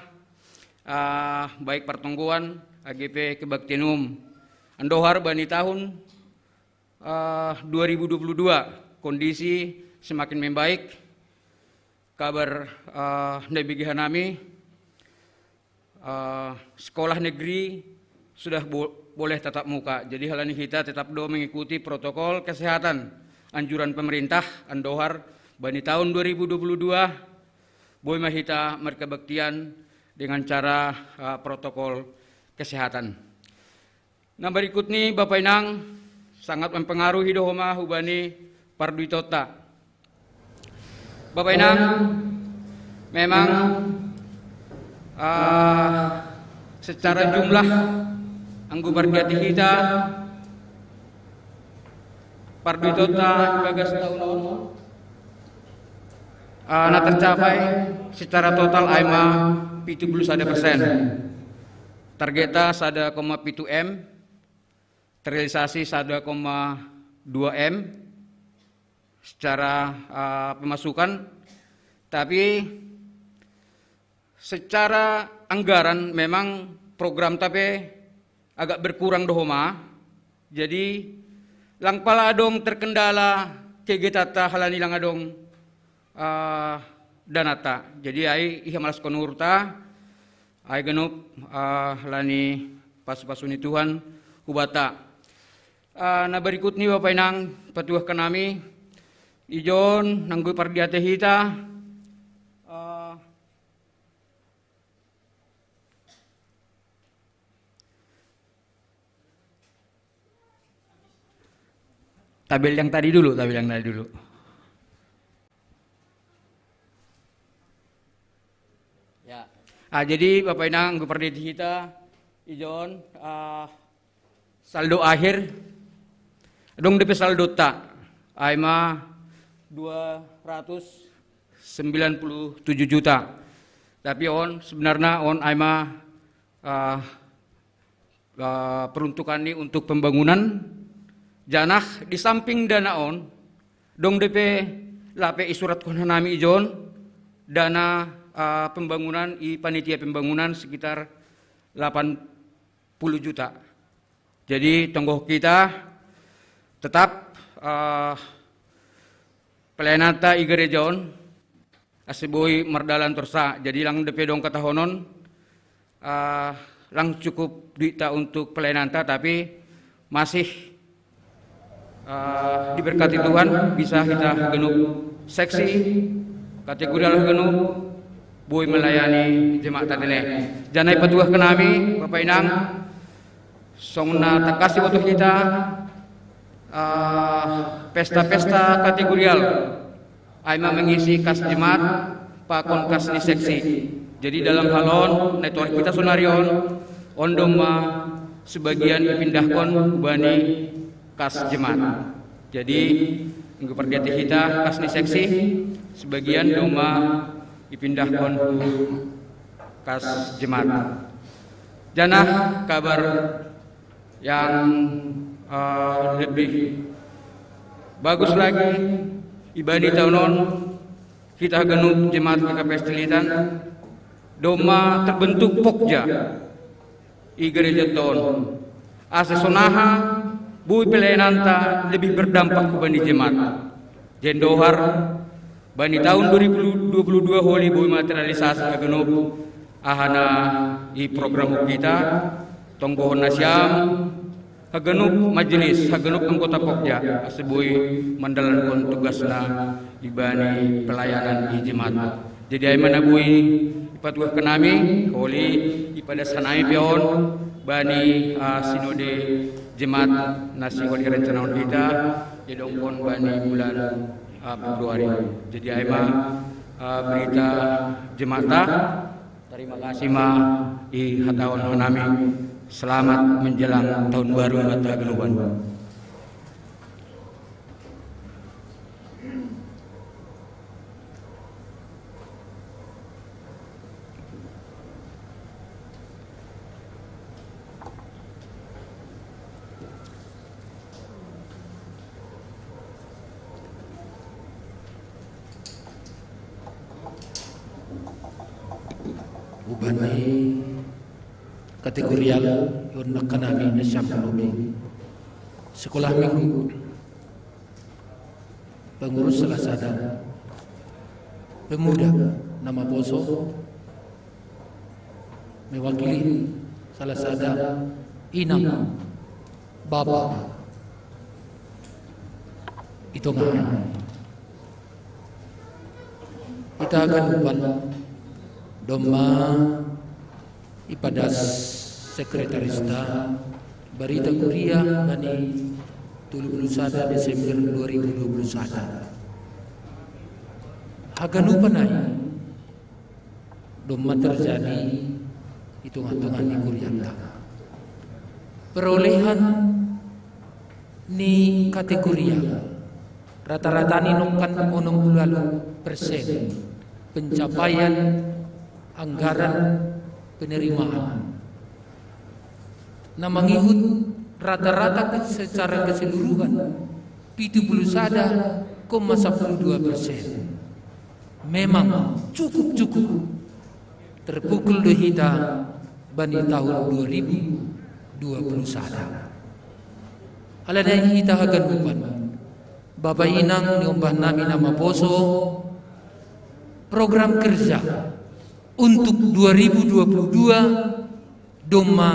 uh, baik partonggoan age pe kebaktian umum. Andohar bani tahun uh, dua ribu dua puluh dua kondisi semakin membaik. Kabar uh, na ibege nami uh, sekolah negeri sudah bo boleh tatap muka. Jadi halani hita tetap do mengikuti protokol kesehatan. anjuran pemerintah, andohar bani tahun dua ribu dua puluh dua, boi ma hita markebaktian dengan cara uh, protokol kesehatan. Nah, berikut ni Bapak Inang, sangat mempengaruhi dohoma hubani parduitotta. Bapak Inang, memang uh, secara jumlah anggo pardiate hita, parduitotta ibagas tahun on uh, na tercapai secara total ai ma pitu puluh sada persen. Targeta sada koma pitu M, terrealisasi sada koma dua M secara uh, pemasukan, tapi secara anggaran memang program tape agak berkurang dohoma. Jadi lang pala adong terkendala kegiatan ta halani lang adong uh, danata. Jadi ai iha malas konurta, ai ganup uh, halani pasu-pasu ni Tuhan hubata. Uh, na berikut ni Bapak Inang, patuah kanami ijon nanggo pardiate hita. Uh, Tabel yang tadi dulu, tabel yang tadi dulu. Ya. Ah, jadi Bapak Inang, gue pernah hita, ijon, ah, saldo akhir, dong depe saldo ta, ai ma dua ratus sembilan puluh tujuh juta. Tapi on, sebenarnya on ai ma ah, eh, peruntukan ni untuk pembangunan. Janah di samping dana on, dong depe lape isuratkon hanami ijon, dana eh, pembangunan i panitia pembangunan sekitar delapan puluh juta. Jadi tonggo kita tetap eh, pelayananta i gereja on ase boi mardalan torsa. Jadi lang depe dong katahonon, uh, lang cukup duitta untuk pelayananta, tapi masih uh, diberkati Tuhan, bisa kita genup seksi, kategorial genup, boi melayani jemaat tadi. Janai patuah kenami, Bapak Inang, songna takasi waktu kita, uh, pesta-pesta kategorial ai ma mengisi kas jemaat pakon kas ni seksi. Jadi dalam halon netuar kita sonarion, ondo ma sebagian ipindahkon bani kas jemaat. Jadi minggu perdiati kita kas ni seksi sebagian doma ipindahkon kas jemaat. Janah kabar yang uh, lebih bagus lagi ibani tahun on kita genuk jemaat G K P S Tilitan doma terbentuk pokja i gereja ton asa sonaha bui pelayananta lebih berdampak kubani jemaat. Jendohar bani tahun dua ribu dua puluh dua holi bui materialisasi agenuk ahana i program kita tonggohon nasiam hagenuk majelis, hagenuk anggota pokja asa boi mandalankon tugasna ibani pelayanan i jemaat. Jadi ai mana boi ipatuah kenami holi ipada sanami peon bani uh, sinode jemaat nasi holi rencana on kita didongkon bani bulan uh, Februari. Jadi ai ma uh, berita jemaat Terima kasih ma i hataon hanami. Selamat menjelang tahun baru mata geluban. Ubani kategorial yon nakkanami na siampun lobi sekolah minggu pengurus salah sada pemuda nama poso mewakili salah sada inang bapa Ito nga, ita ganupan domma ipadas sekretarista Barita Kuria bani tolu puluh sada Desember dua ribu dua puluh sada. Haganupan ai domma terjadi i tongah-tongah ni kurianta. Perolehan ni kategori rata-rata ni nokkan onom puluh walu persen pencapaian anggaran penerimaan. Na mangihut rata-rata secara keseluruhan pitu puluh sada koma sepuluh dua persen. Memang cukup-cukup terpukul do hita bani tahun dua ribu dua puluh sada. Alana i hita haganupan, bapa inang ni ombah nami na maposo, program kerja untuk dua ribu dua puluh dua domma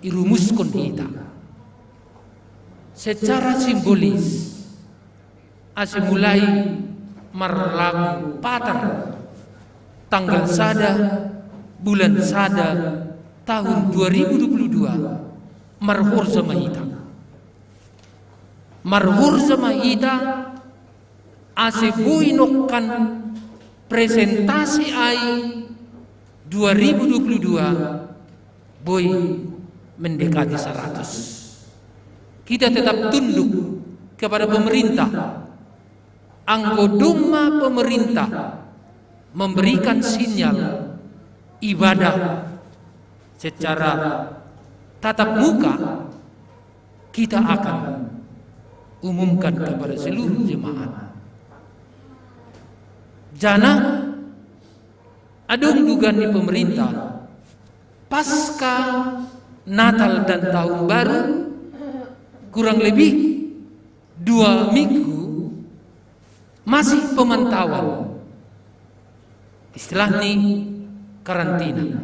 irumuskon hita. Secara simbolis, ase mulai marlaku patar tanggal sada bulan sada tahun dua ribu dua puluh dua, marhorja ma hita. Marhorja ma hita ase boi nokkan presentasi ai dua ribu dua puluh dua boi mendekati seratus. Kita tetap tunduk kepada pemerintah. Anggo domma pemerintah memberikan sinyal ibadah secara tatap muka, kita akan umumkan kepada seluruh jemaat. Janah adong dugaan ni pemerintah, pasca Natal dan Tahun Baru, kurang lebih dua minggu masih pemantauan, istilahni karantina.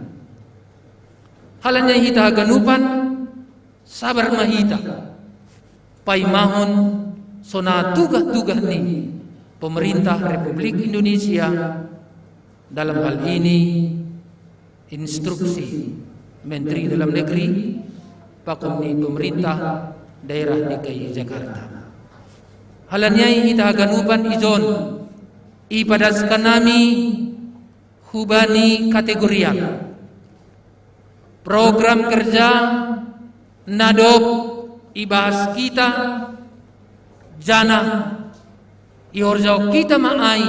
Halani i hita haganupan, sabar ma hita paimahon songon tugah-tugah ni pemerintah Republik Indonesia, dalam hal ini instruksi Menteri Dalam Negeri pakon ni pemerintah daerah D K I Jakarta. Halani i hita haganupan, ijon ipadaskan nami hubani kategorian program kerja na dob ibahas hita, janah ihorjahon hita ma ai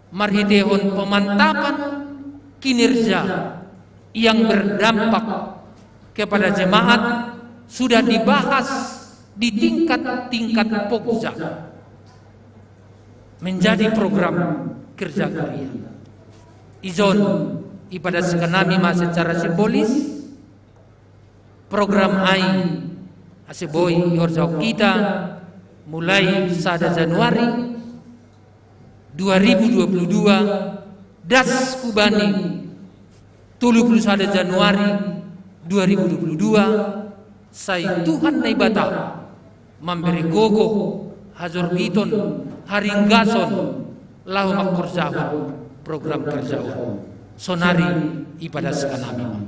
marhiteihon pemantapan kinerja yang berdampak kepada jemaat sudah dibahas di tingkat-tingkat pokja menjadi program kerja kuria. Ijon ipadaskan nami ma secara simbolis program ai ase boi ihorjahon hita mulai sada Januari dua ribu dua puluh dua das hubani tolu puluh sada Januari dua ribu dua puluh dua, sai Tuhan Naibata mambere gogo, hajorbiton, haringgason laho mangkorjahon program kerja on. Sonari ipadaskan nami ma.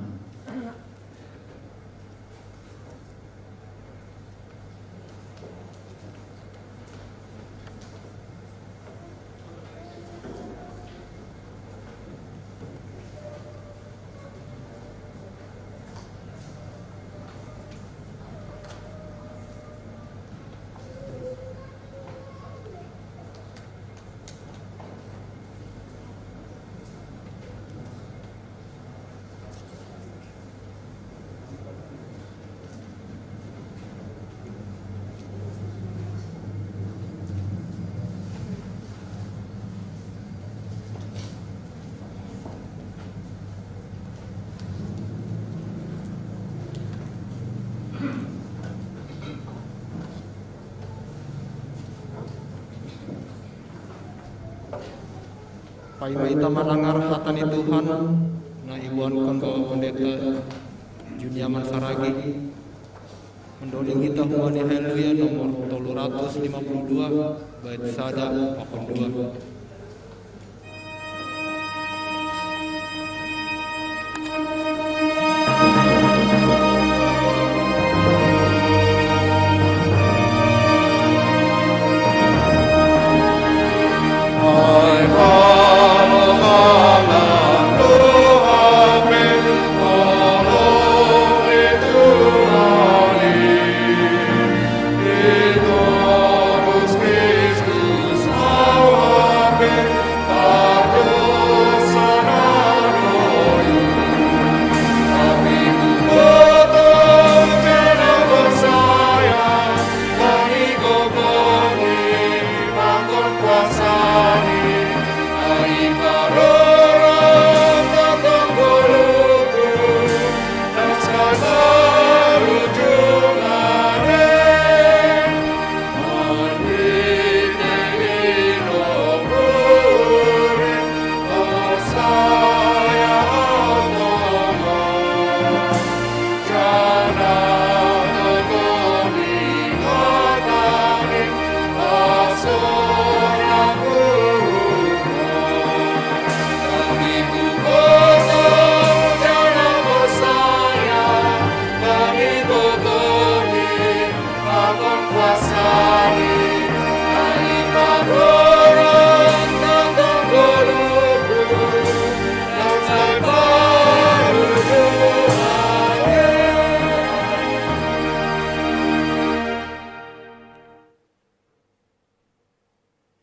Paima hita mandangar hata ni Tuhan na iboankon Bapak Pendeta Juniaman Saragih. Mandolinggi tahu mani haleluya nomor tolu ratus lima puluh dua, bait sada pakon dua.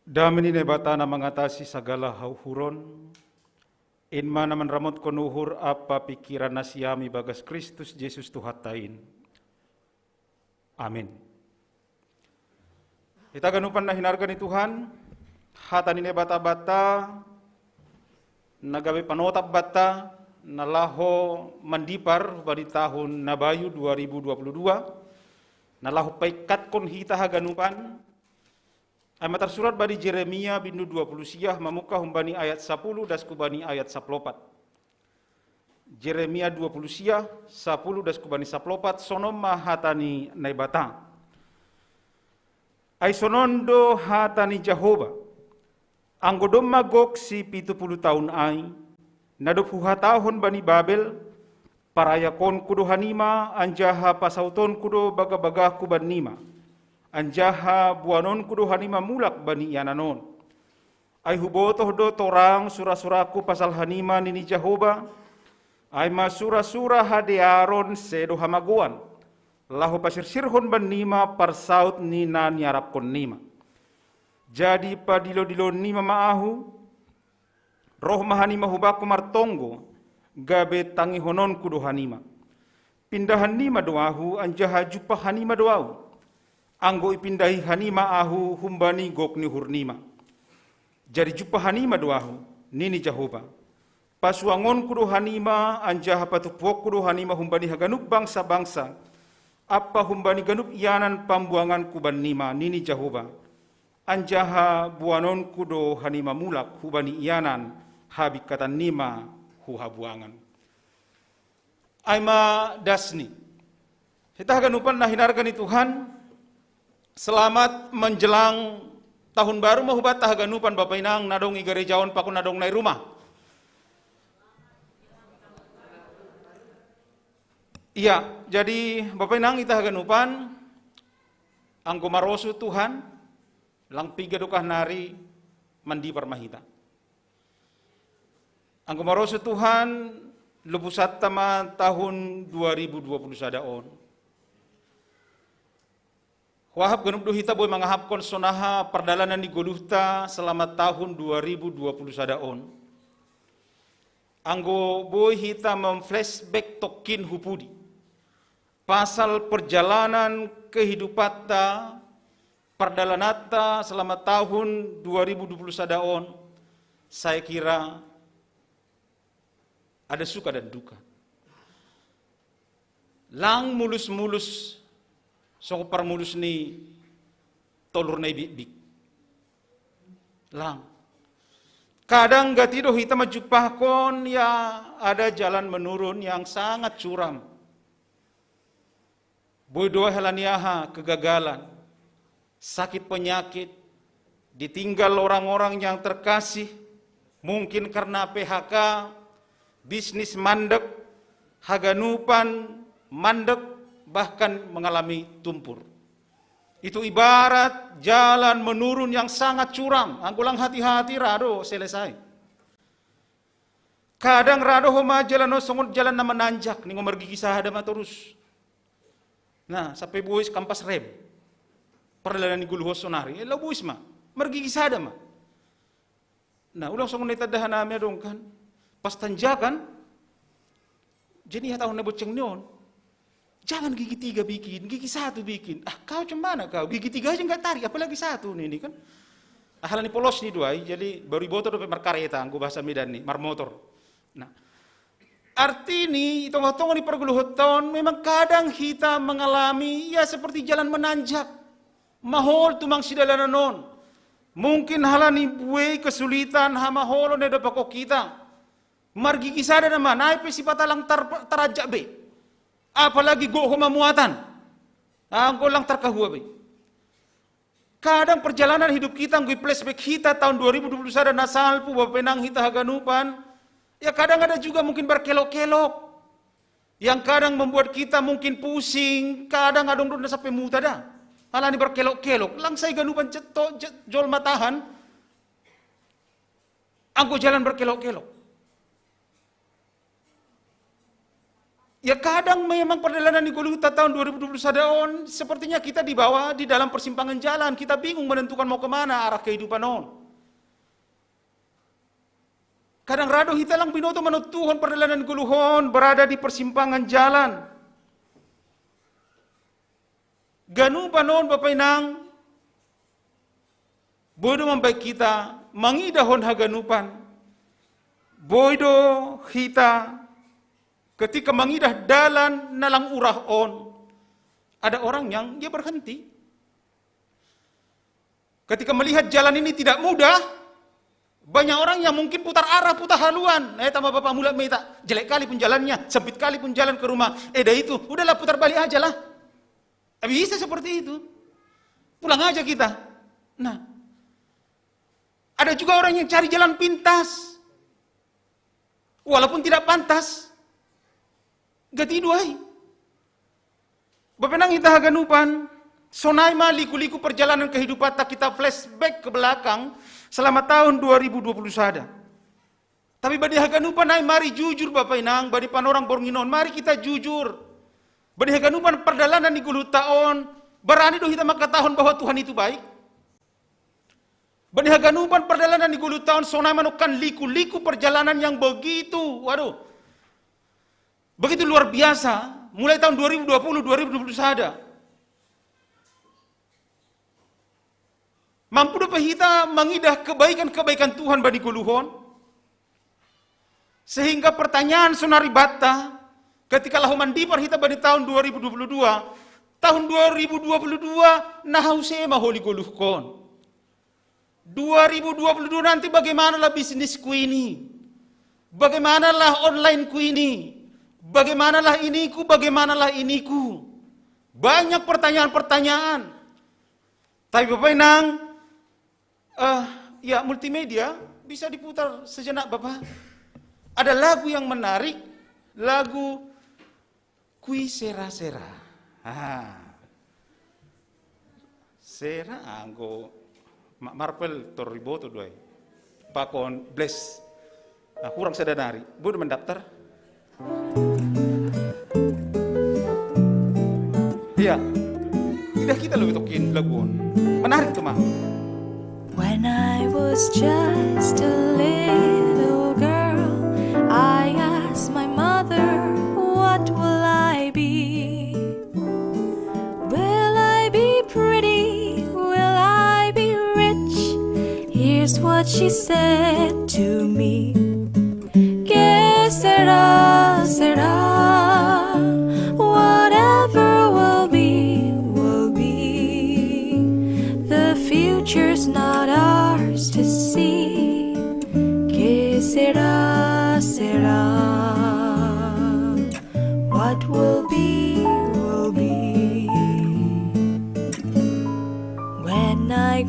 Dame ni Naibata na mangatasi sagala hauhuron, in ma na manramotkon uhur ampa pingkiran nasiam ibagas Kristus Jesus Tuhanta in. Amin. Hita ganupan na hinarga ni Tuhan, hata ni Naibata banta, na gabe panotap banta, na laho mandipar bani tahun na bayu dua ribu dua puluh dua, na laho paingkatkon hita haganupan, ai ma tarsurat bani Jeremia bindu dua puluh sia, mamungka humbani ayat sapuluh das hubani ayat sapuluh opat. Jeremia dua puluh sia, sapuluh das hubani sapuluh opat, sonon ma hata ni Naibata. Ai sonon do hata ni Jahowa: Anggo domma gok sipitu puluh taon ai, na dob huhatahon bani Babel, parayakonku do hanima, anjaha pasautonku do bagabagahku bannima, anjaha boanonku do hanima mulak bani ianan on. Ai hubotoh do torang surasurangku pasal hanima, nini Jahowa, ai ma surasura hadearon sedo hamagoan, laho pasirsirhon bannima parsaud ni na niarapkonnima. Jadi padilodiloonnima ma ahu, roh ma hanima hubakku martonggo, gabe tangihononku do hanima. Pindahannima do ahu, anjaha jumpah hanima do ahu, anggo ipindahi hanima ahu humbani gok ni uhurnima. Jadi jumpah hanima do ahu, nini Jahowa. Pasuangonku do hanima, anjaha patumpuonku do hanima humbani haganup bangsabangsa, ampa humbani ganup ianan pambuanganku bannima, nini Jahowa. Anjaha boanonku do hanima mulak hubani ianan habingkatannima hu habuangan. Ai ma dasni. Hita haganupan na hinarga ni Tuhan, selamat menjelang tahun baru ma hubanta haganupan, Bapa Inang na dong i gareja on pakon na dong na i rumah. Iya, jadi Bapa Inang, hita haganupan, anggo marosuh Tuhan, lang piga dokah nari mandipar ma hita. Anggo marosuh Tuhan, lobusanta ma tahun dua ribu dua puluh sada on. Huahap ganup do hita boi mangahapkon sonaha pardalanan ni goluhta selama tahun dua ribu dua puluh sada on. Anggo boi hita mamflashback tongkin hu pudi pasal perjalanan kehidupanta, pardalananta selama tahun dua ribu dua puluh sada on, saya kira ada suka dan duka. Lang mulus-mulus songon parmulus ni tolur na i bikbik. Lang. Kadang gati do hita manjumpahkon, ya, ada jalan menurun yang sangat curam. Boi do hela ni aha kegagalan, sakit penyakit, ditinggal orang-orang yang terkasih, mungkin karena P H K, bisnis mandek, haganupan mandek, bahkan mengalami tumpur. Itu ibarat jalan menurun yang sangat curam. Anggo lang hati-hati, ra do selesai. Kadang ra do homa jalan on songon jalan na mananjak, ningon margigi sada ma torus. Nah, sampe bois kampas rem. Pardalanan ni goluh on sonari, eh, laho bois ma. Margigi sada ma. Nah, ulang songon na itanda hanami adong kan. Pas tanjakan, jadi hatahon na bonceng ni on. Jangan gigi tiga bikin, gigi satu bikin. Ah, kau cemana kau? Gigi tiga aja nggak tarik, apalagi satu nih, ini kan. Ah, ala ni polos ni do ai, jadi baru iboto dope markareta, anggo bahasa Medan ni, marmotor. Nah, arti ni, i tonga-tonga ni pargoluhonta on, memang kadang hita mengalami, ya, seperti jalan menanjak. Mahol tumang sidalanan on. Mungkin ala ni buei kesulitan, hamaholon na dapot hita. Margigi sada nama, nai pe sipata lang tar-, taranjak be. Apalagi gok homa muatan. Anggo lang tarkahua be. Kadang perjalanan hidup kita, anggo i-flashback hita tahun dua ribu dua puluh sada na salpu, bapak inang hita haganupan, ya, kadang ada juga mungkin berkelok-kelok. Yang kadang membuat kita mungkin pusing, kadang adong do na sampe muta da. Ala ni berkelok-kelok, lang sai ganupan cetok, je-, jolma tahan, anggo jalan berkelok-kelok. Ya, kadang memang pardalanan ni goluhta tahun dua ribu dua puluh sada on, sepertinya kita dibawa di dalam persimpangan jalan, kita bingung menentukan mau kemana arah kehidupan on. Kadang ra do hita lang binoto manontuhon pardalanan ni goluh on, berada di persimpangan jalan. Ganupan on, bapak inang, boi do mambahen hita mangidahon haganupan. Boi do hita ketika mangidah dalan na lang urah on, ada orang yang dia berhenti. Ketika melihat jalan ini tidak mudah, banyak orang yang mungkin putar arah, putar haluan. Eh, tambah bapak mulak meta, jelek kali pun jalannya, sempit kali pun jalan ke rumah. Eh, dah itu, udahlah, putar balik aja lah. Eh, bisa seperti itu. Pulang aja kita. Nah, ada juga orang yang cari jalan pintas. Walaupun tidak pantas. Gati do ai. Bapak inang hita haganupan, sonai ma liku-liku perjalanan kehidupanta, kita flashback ke belakang selama tahun dua ribu dua puluh sada. Tapi bani haganupan ai mari jujur, bapak inang, bani panorang borngin on, mari kita jujur. Bani haganupan pardalanan ni goluhta on, barani do hita mangkatahon bahwa Tuhan itu baik? Bani haganupan pardalanan ni goluhta on, sonai manongkan liku-liku perjalanan yang begitu, waduh, begitu luar biasa, mulai tahun dua ribu dua puluh, dua ribu dua puluh sada. Mampu dope hita mangidah kebaikan-kebaikan Tuhan bani goluh on? Sehingga pertanyaan sonari banta, ketika laho mandipar hita bani tahun dua ribu dua puluh dua, tahun dua ribu dua puluh dua, na hau ise ma holi goluhkon? Dua ribu dua puluh dua nanti bagaimanalah bisnisku ini? Bagaimanalah onlineku ini? Bagaimanalah iniku? Bagaimanalah iniku? Banyak pertanyaan-pertanyaan. Tapi bapak inang, eh, ya, multimedia bisa diputar sejenak, Bapak. Ada lagu yang menarik, lagu Kui Sera-Sera. Ah. Sera, anggo Mak Marvel tor iboto do ai. Pakon bless. Nah, hurang sada nari. Boi do mandaptar? Iya. Idah hita lobi tokkin lagu on. Menarik tu, Mang. When I was just a little girl, I asked my mother, "What will I be? Will I be pretty? Will I be rich?" Here's what she said to me. Que sera, sera. Whatever will be, will be. The future's not ours to see. Que sera, sera. What will be, will be.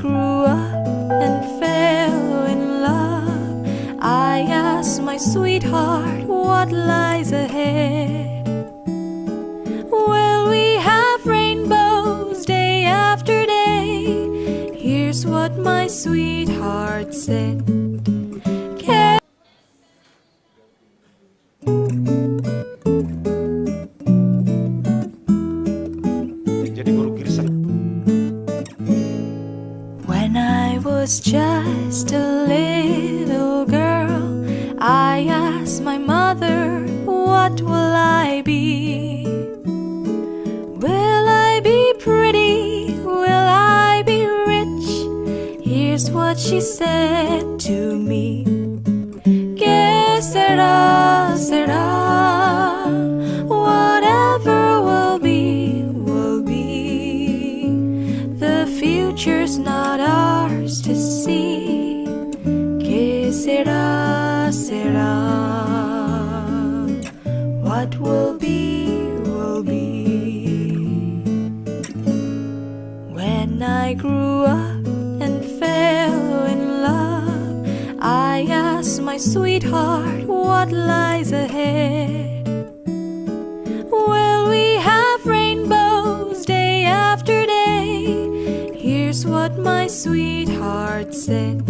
grew up and fell in love, I asked my sweetheart what lies ahead. Will we have rainbows day after day? Here's what my sweetheart said. Jadi guru Girsa. When I was just a little girl, I asked my mother, "What will I be? Will I be pretty? Will I be rich?" Here's what she said to me. Que será, será. Whatever will be, will be. The future's not ours to see. Que será, será. What will be, will be. When I grew up and fell in love, I asked my sweetheart what lies ahead. Will we have rainbows day after day? Here's what my sweetheart said.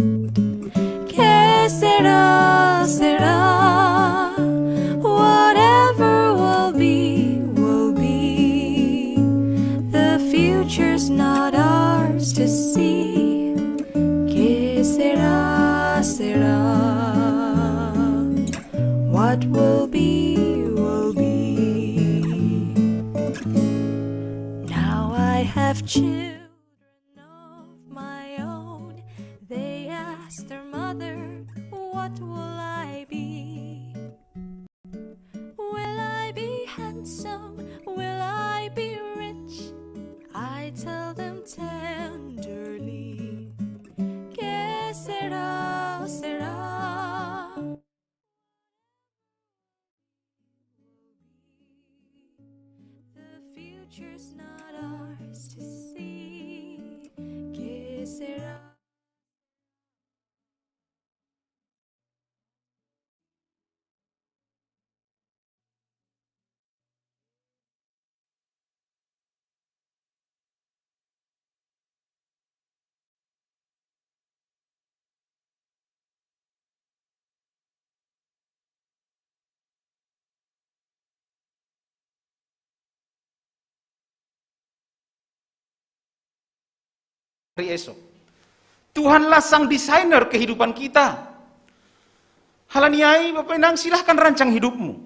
Que será, será. Whatever will be, will be. The future's not ours to see. Que será, será. What will be, will be. Now I have children of my own. They ask their mother, "What will I be? Will I be handsome? Will I be rich?" I tell them tenderly, que será, será. The future's not ours to see. Que será? Hari esok. Tuhanlah sang desainer kehidupan kita. Halaniai, Bapak Inang, silahkan rancang hidupmu.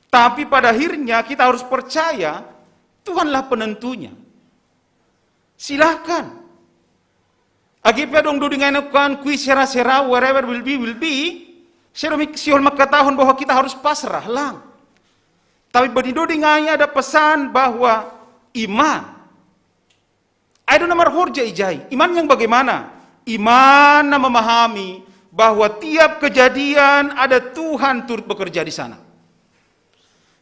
Tapi pada akhirnya kita harus percaya Tuhanlah penentunya. Silahkan. Agi pe dong doding ngai na kuan kui sera-sera, whatever will be, will be. Sedo mi sihol makatahon bahwa kita harus pasrah, lang. Tapi bani doding ngai ada pesan bahwa iman. Ai do na marhorja ijai. Iman yang bagaimana? Iman na memahami bahwa tiap kejadian ada Tuhan turut bekerja di sana.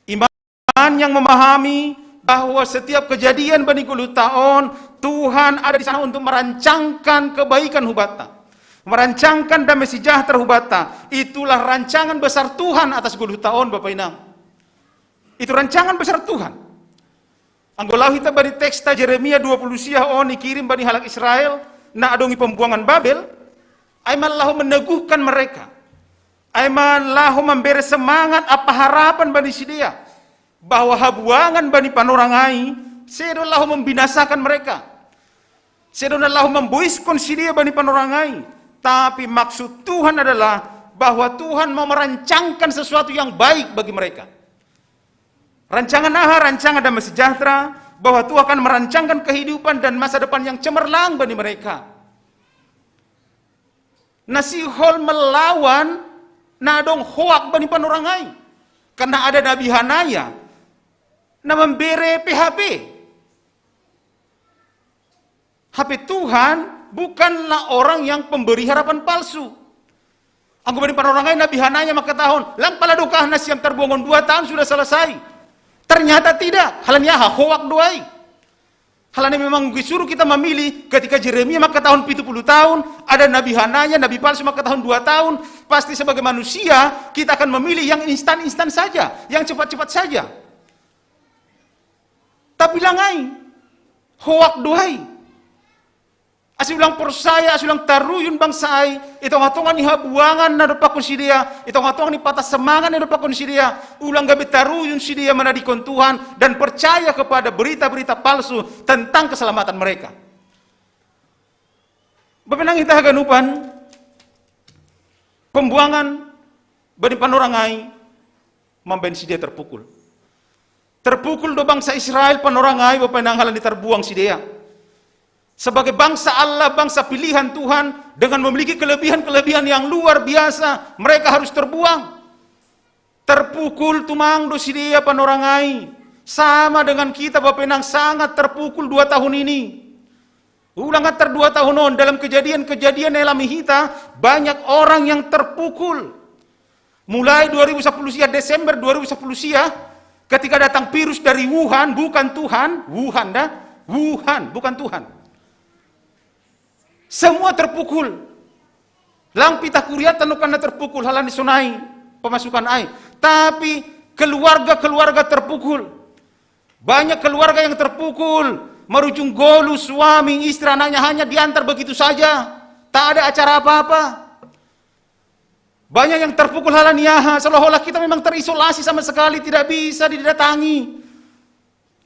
Iman yang memahami bahwa setiap kejadian bani goluhta on, Tuhan ada di sana untuk merancangkan kebaikan hubatta. Merancangkan damai sejahtera hubatta. Itulah rancangan besar Tuhan atas goluhta on, Bapak Inang. Itu rancangan besar Tuhan. Anggo laho hita bani teksta Jeremia dua puluh sia on, ikirim bani halak Israel na adong i pembuangan Babel, ai ma laho meneguhkan mereka. Ai ma laho mambere semangat ampa harapan bani sidea, bahwa habuangan bani panorang ai sedo laho membinasakan mereka. Sedo na laho mamboiskon sidea bani panorang ai. Tapi maksud Tuhan adalah bahwa Tuhan mau merancangkan sesuatu yang baik bagi mereka. Rancangan aha? Rancangan damai sejahtera, bahwa Tuhan akan merancangkan kehidupan dan masa depan yang cemerlang bagi mereka. Na sihol melawan na adong hoak bani panorang ai. Karena ada Nabi Hanaya na mambere P H P. Hape Tuhan bukanlah orang yang pemberi harapan palsu. Anggo bani panorang ai Nabi Hanaya mangkatahon, "Lang pala dokah nasiam tarbuangon dua tahun sudah selesai." Ternyata tidak, halani aha? Hoak do ai. Hal ini memang disuruh kita memilih, ketika Jeremia maka tahun tujuh puluh tahun, ada Nabi Hananya, Nabi palsu maka tahun dua tahun, pasti sebagai manusia kita akan memilih yang instan-instan saja, yang cepat-cepat saja. Tapi langai, hoak dohai. Asi ulang porsaya, asi ulang taruyun bangsa ai, i tonga-tonga ni habuangan na dopakkon sidea, i tonga-tonga ni patah semangat na dopakkon sidea, ulang gabe taruyun sidea manadingkon Tuhan dan percaya kepada berita-berita palsu tentang keselamatan mereka. Bapenang hita haganupan, pembuangan bani panorang ai mambaen sidea terpukul. Terpukul do bangsa Israel panorang ai, bapenang, halani terbuang sidea. Sebagai bangsa Allah, bangsa pilihan Tuhan, dengan memiliki kelebihan-kelebihan yang luar biasa, mereka harus terbuang. Terpukul tumang do sidea panorang ai. Sama dengan kita, bapenang, sangat terpukul dua tahun ini. Ulang antar dua tahun on, dalam kejadian-kejadian na ialami hita, banyak orang yang terpukul. Mulai dua ribu sepuluh sia, Desember dua ribu sepuluh sia, ketika datang virus dari Wuhan, bukan Tuhan, Wuhan dah, Wuhan, bukan Tuhan. Semua terpukul. Lang pitah kuria tanokan na terpukul, halani sonai pemasukan ai. Tapi keluarga-keluarga terpukul. Banyak keluarga yang terpukul, marujung golu, suami, istri, anaknya hanya diantar begitu saja. Tak ada acara apa-apa. Banyak yang terpukul halani aha, seolah-olah kita memang terisolasi sama sekali, tidak bisa didatangi.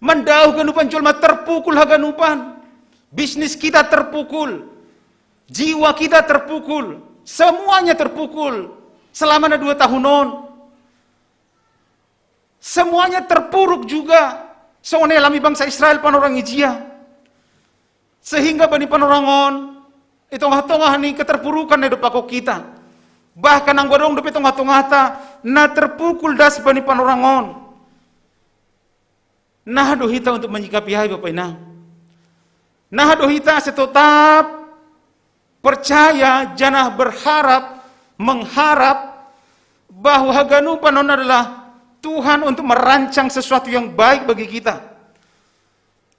Mandao haganupan jolma terpukul haganupan. Bisnis kita terpukul. Jiwa kita terpukul. Semuanya terpukul. Selama na dua tahun on. Semuanya terpuruk juga. Songon na ialami bangsa Israel panorang i jia. Sehingga bani panorang on, i tongah-tongah ni keterpurukan na idopakkon hita. Bahkan anggo adong dope tongah-tongahta, na terpukul das bani panorang on. Naha do hita untuk menyikapi ai, Bapa Inang? Naha do hita asa tetap percaya janah berharap, mengharap bahwa haganupan on adalah Tuhan untuk merancang sesuatu yang baik bagi kita.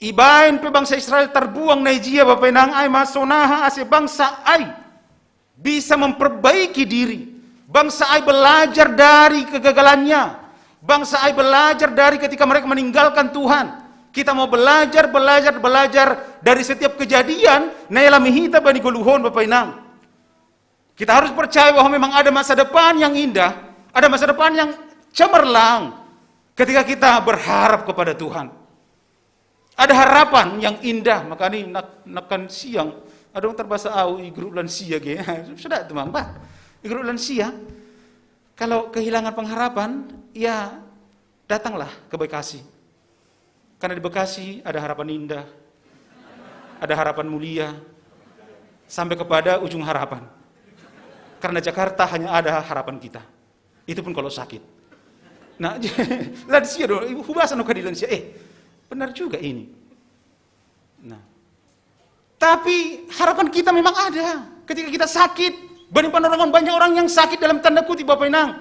Ibaen pe bangsa Israel terbuang na i jia, Bapa Inang, ai ma sonaha ase bangsa ai bisa memperbaiki diri. Bangsa ai belajar dari kegagalannya. Bangsa ai belajar dari ketika mereka meninggalkan Tuhan. Kita mau belajar, belajar, belajar dari setiap kejadian na ialami hita bani goluhon, Bapa Inang. Kita harus percaya bahwa memang ada masa depan yang indah, ada masa depan yang cemerlang ketika kita berharap kepada Tuhan. Ada harapan yang indah, makanya nak, nakan siang, ada orang terbasa au i grup lansia ge. Sudah tuh, Mang, bah. I grup lansia, kalau kehilangan pengharapan, ya datanglah ke Bekasi. Karena di Bekasi ada harapan indah, ada harapan mulia, sampai kepada ujung harapan. Karena Jakarta hanya ada harapan kita. Itu pun kalau sakit. Nah, lansia dong, hubasa no keadilan lansia. Eh, benar juga ini. Nah, tapi harapan kita memang ada. Ketika kita sakit, bani panorang on banyak orang yang sakit dalam tanda kutip, Bapak Inang.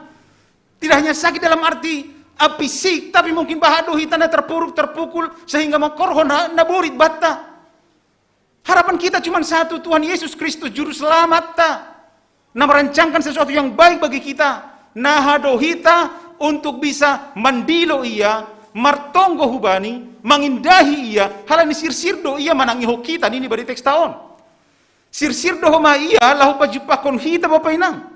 Tidak hanya sakit dalam arti, ah, fisik, tapi mungkin bahat do hita na terpuruk, terpukul, sehingga mangkorhon na borit banta. Harapan kita cuma satu, Tuhan Yesus Kristus, Juru Selamat ta. Na merancangkan sesuatu yang baik bagi kita. Naha do hita untuk bisa mandilo Ia, martonggo hu Bani, mangindahi Ia, halani sirsir do Ia manangihon hita, nini bani teksta on. Sirsir do homa Ia laho pajumpahkon hita, Bapa Inang.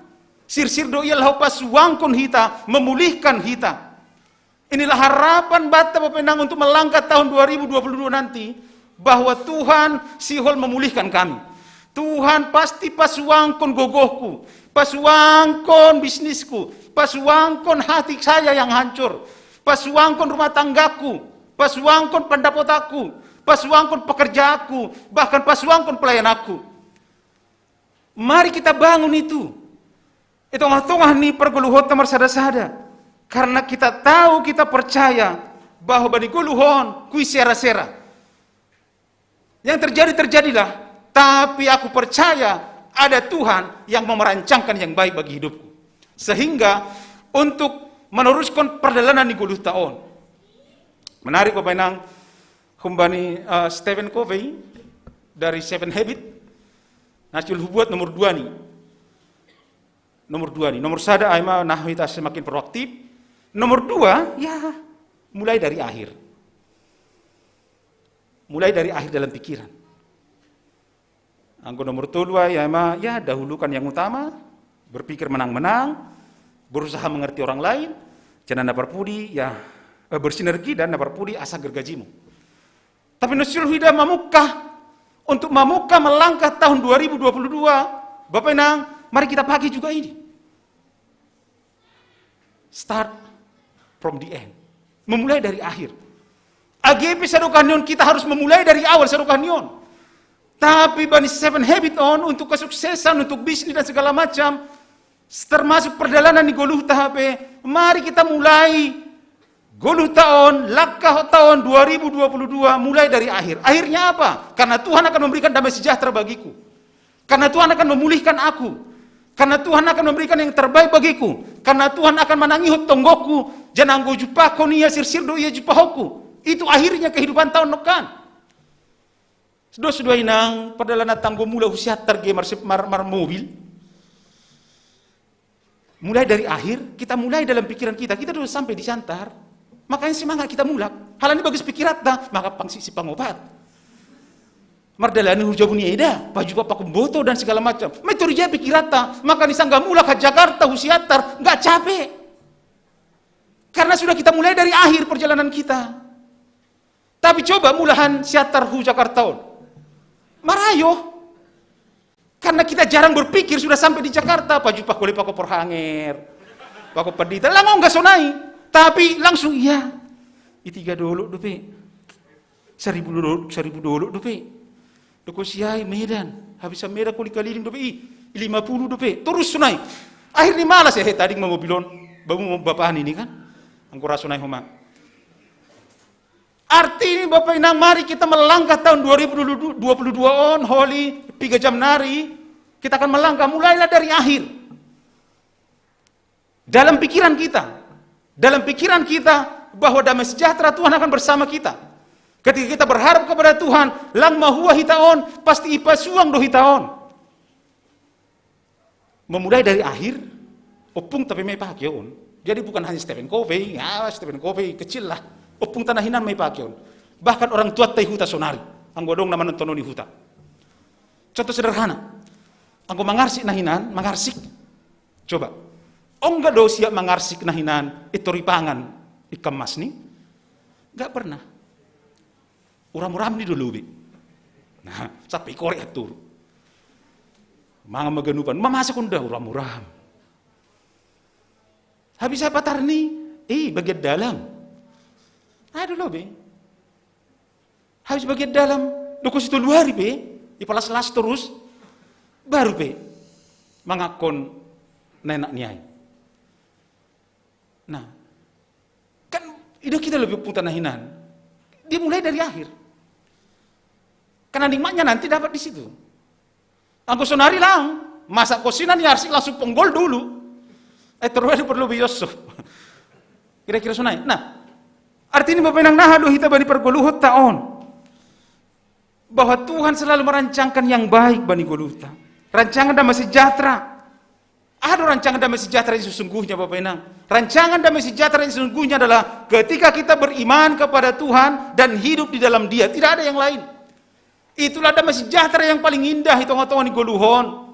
Sirsir do Ia laho pasuangkon hita, memulihkan hita. Inilah harapan banta, Bapa Inang, untuk melangkah tahun dua ribu dua puluh dua nanti, bahwa Tuhan sihol memulihkan kami. Tuhan pasti pasuangkon gogohku, pasuangkon bisnisku, pasuangkon hati saya yang hancur, pasuangkon rumah tanggaku, pasuangkon pandapotanku, pasuangkon pekerjaanku, bahkan pasuangkon pelayananku. Mari kita bangun itu. I tongah-tongah ni pargoluhonta marsada-sada. Karena kita tahu, kita percaya bahwa bani goluhon kui sera-sera. Yang terjadi, terjadilah. Tapi aku percaya ada Tuhan yang mau merancangkan yang baik bagi hidupku. Sehingga untuk meneruskan perjalanan di goluhta on. Menarik, Bapak Inang. Kumbani uh, Stephen Covey dari Seven Habit, nasyul hubuat nomor dua nih. Nomor dua nih. Nomor sada ai ma nahu hita semakin proaktif. Nomor dua, ya, mulai dari akhir. Mulai dari akhir dalam pikiran. Anggo nomor tolu ai ma, ya, dahulukan yang utama, berpikir menang-menang, berusaha mengerti orang lain, jangan na parpudi, ya, eh, bersinergi dan na parpudi asa gergajimu. Tapi nasyul huida mamukah, untuk mamukah melangkah tahun dua ribu dua puluh dua, Bapak Inang, mari kita pakai juga ini. Start from the end. Memulai dari akhir. Age pe sadokahni on, kita harus memulai dari awal sadokahni on. Tapi bani Seven Habit on, untuk kesuksesan, untuk bisnis dan segala macam, termasuk perjalanan di goluhta hape, mari kita mulai goluhta on, langkah tahun dua ribu dua puluh dua mulai dari akhir. Akhirnya apa? Karena Tuhan akan memberikan damai sejahtera bagiku. Karena Tuhan akan memulihkan aku. Karena Tuhan akan memberikan yang terbaik bagiku. Karena Tuhan akan manangihon tonggokku. Jangan anggo jumpahon ia sirsir do ia jumpahonku. Itu akhirnya kehidupan tahun nokan. Sudah-sudah inang, padahal na tanggo mula husiat targe mar, mar, mar mobil. Mulai dari akhir, kita mulai dalam pikiran kita. Kita dulu sampai di Siantar. Makanya semangat kita mulak. Halani bagus pikiranta, maka pangsi si pangobat. Mardalani hu jabu ni eda, pajupa pakumboto dan segala macam. Metu rija pikiranta, makanya sanggah mulak ha Jakarta, hu Siantar, nggak capek. Karena sudah kita mulai dari akhir perjalanan kita. Tapi coba mulahan Siantar hu Jakarta on. Marayo. Karena kita jarang berpikir sudah sampai di Jakarta, pajupa kole pako porhanger. Pako pedita, lango nggak sonai. Tapi langsung iya. Itiga dolo dope. Seribu dolo, seribu dolo dope. Doko siai Medan. Habis Medan kuli kaliling dope i. Lima puluh dope. Terus sonai. Akhirnya malas ya, he, tadi mau mobilon. Bamu mau bapaan ini kan? Angkura sonai homa. Arti ini Bapak Inang, mari kita melangkah tahun dua ribu dua puluh dua on, holi piga jam nari, kita akan melangkah, mulailah dari akhir. Dalam pikiran kita, dalam pikiran kita bahwa damai sejahtera Tuhan akan bersama kita. Ketika kita berharap kepada Tuhan, lang mahua hita on, pasti ipasuang do hita on. Memulai dari akhir, ompungta pe ma ipake on. Jadi bukan hanya Stephen Covey, ya Stephen Covey kecil lah. Ompungta na hinan ma ipake on. Bahkan orang tuanta i huta sonari. Anggo adong na manonton on i huta. Contoh sederhana. Anggo mangarsik na hinan, mangarsik. Coba. Ongga do siap mangarsik na hinan, i tor ipangan ikan mas ni? Nggak pernah. Uram-uram ni do lobi. Nah, sampai korek atur. Mangan ma ganupan, mamasak unda uram-uram. Habis apa tarni? Eh, bagian dalam. Ada lobi. Habis bagian dalam, doko si tolu ari pe, ipalas-las terus, baru pe mangakkon na enak ni ai. Nah, kan ida kita lebih putar na hinan. Dia mulai dari akhir. Karena nikmatnya nanti dapat di situ. Anggo sonari lang, masa kosina ni arsik langsung ponggol dulu. Eh, terus perlu bioskop. Kira-kira sonai. Nah, artinya Bapak Inang, naha do hita bani pargoluhonta on. Bahwa Tuhan selalu merancangkan yang baik bani goluhta. Rancangan damai sejahtera. Ada rancangan damai sejahtera yang sesungguhnya, Bapak Inang. Rancangan damai sejahtera yang sesungguhnya adalah ketika kita beriman kepada Tuhan dan hidup di dalam Dia. Tidak ada yang lain. Itulah damai sejahtera yang paling indah di tengah-tengah ni goluhon.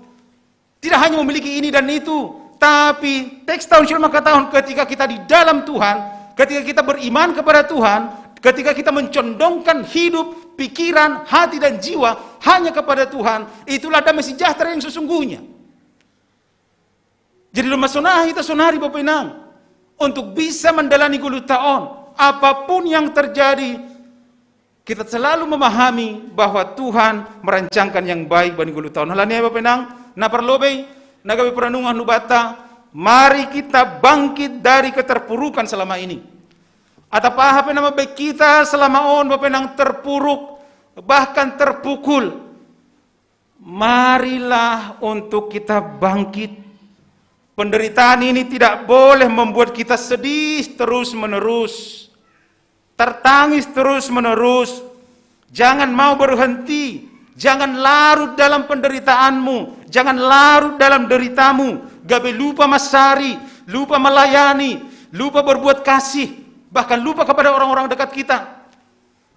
Tidak hanya memiliki ini dan itu, tapi teks tahun Syul mengatakan ketika kita di dalam Tuhan, ketika kita beriman kepada Tuhan, ketika kita mencondongkan hidup, pikiran, hati dan jiwa hanya kepada Tuhan, itulah damai sejahtera yang sesungguhnya. Jadi lomba sonari, hita sonari Bapak Inang, untuk bisa mendalani goluhta on, apapun yang terjadi, kita selalu memahami bahwa Tuhan merancangkan yang baik bani goluhta on. Halani ai Bapak Inang, na parlobei, na gabe perenungan hubanta, mari kita bangkit dari keterpurukan selama ini. Atap aha pe na mambahen hita selama on Bapak Inang terpuruk, bahkan terpukul. Marilah untuk kita bangkit. Penderitaan ini tidak boleh membuat kita sedih terus-menerus, tertangis terus-menerus, Jangan mau berhenti. Jangan larut dalam penderitaanmu. Jangan larut dalam deritamu. Gabe lupa masari, lupa melayani, lupa berbuat kasih, bahkan lupa kepada orang-orang dekat kita.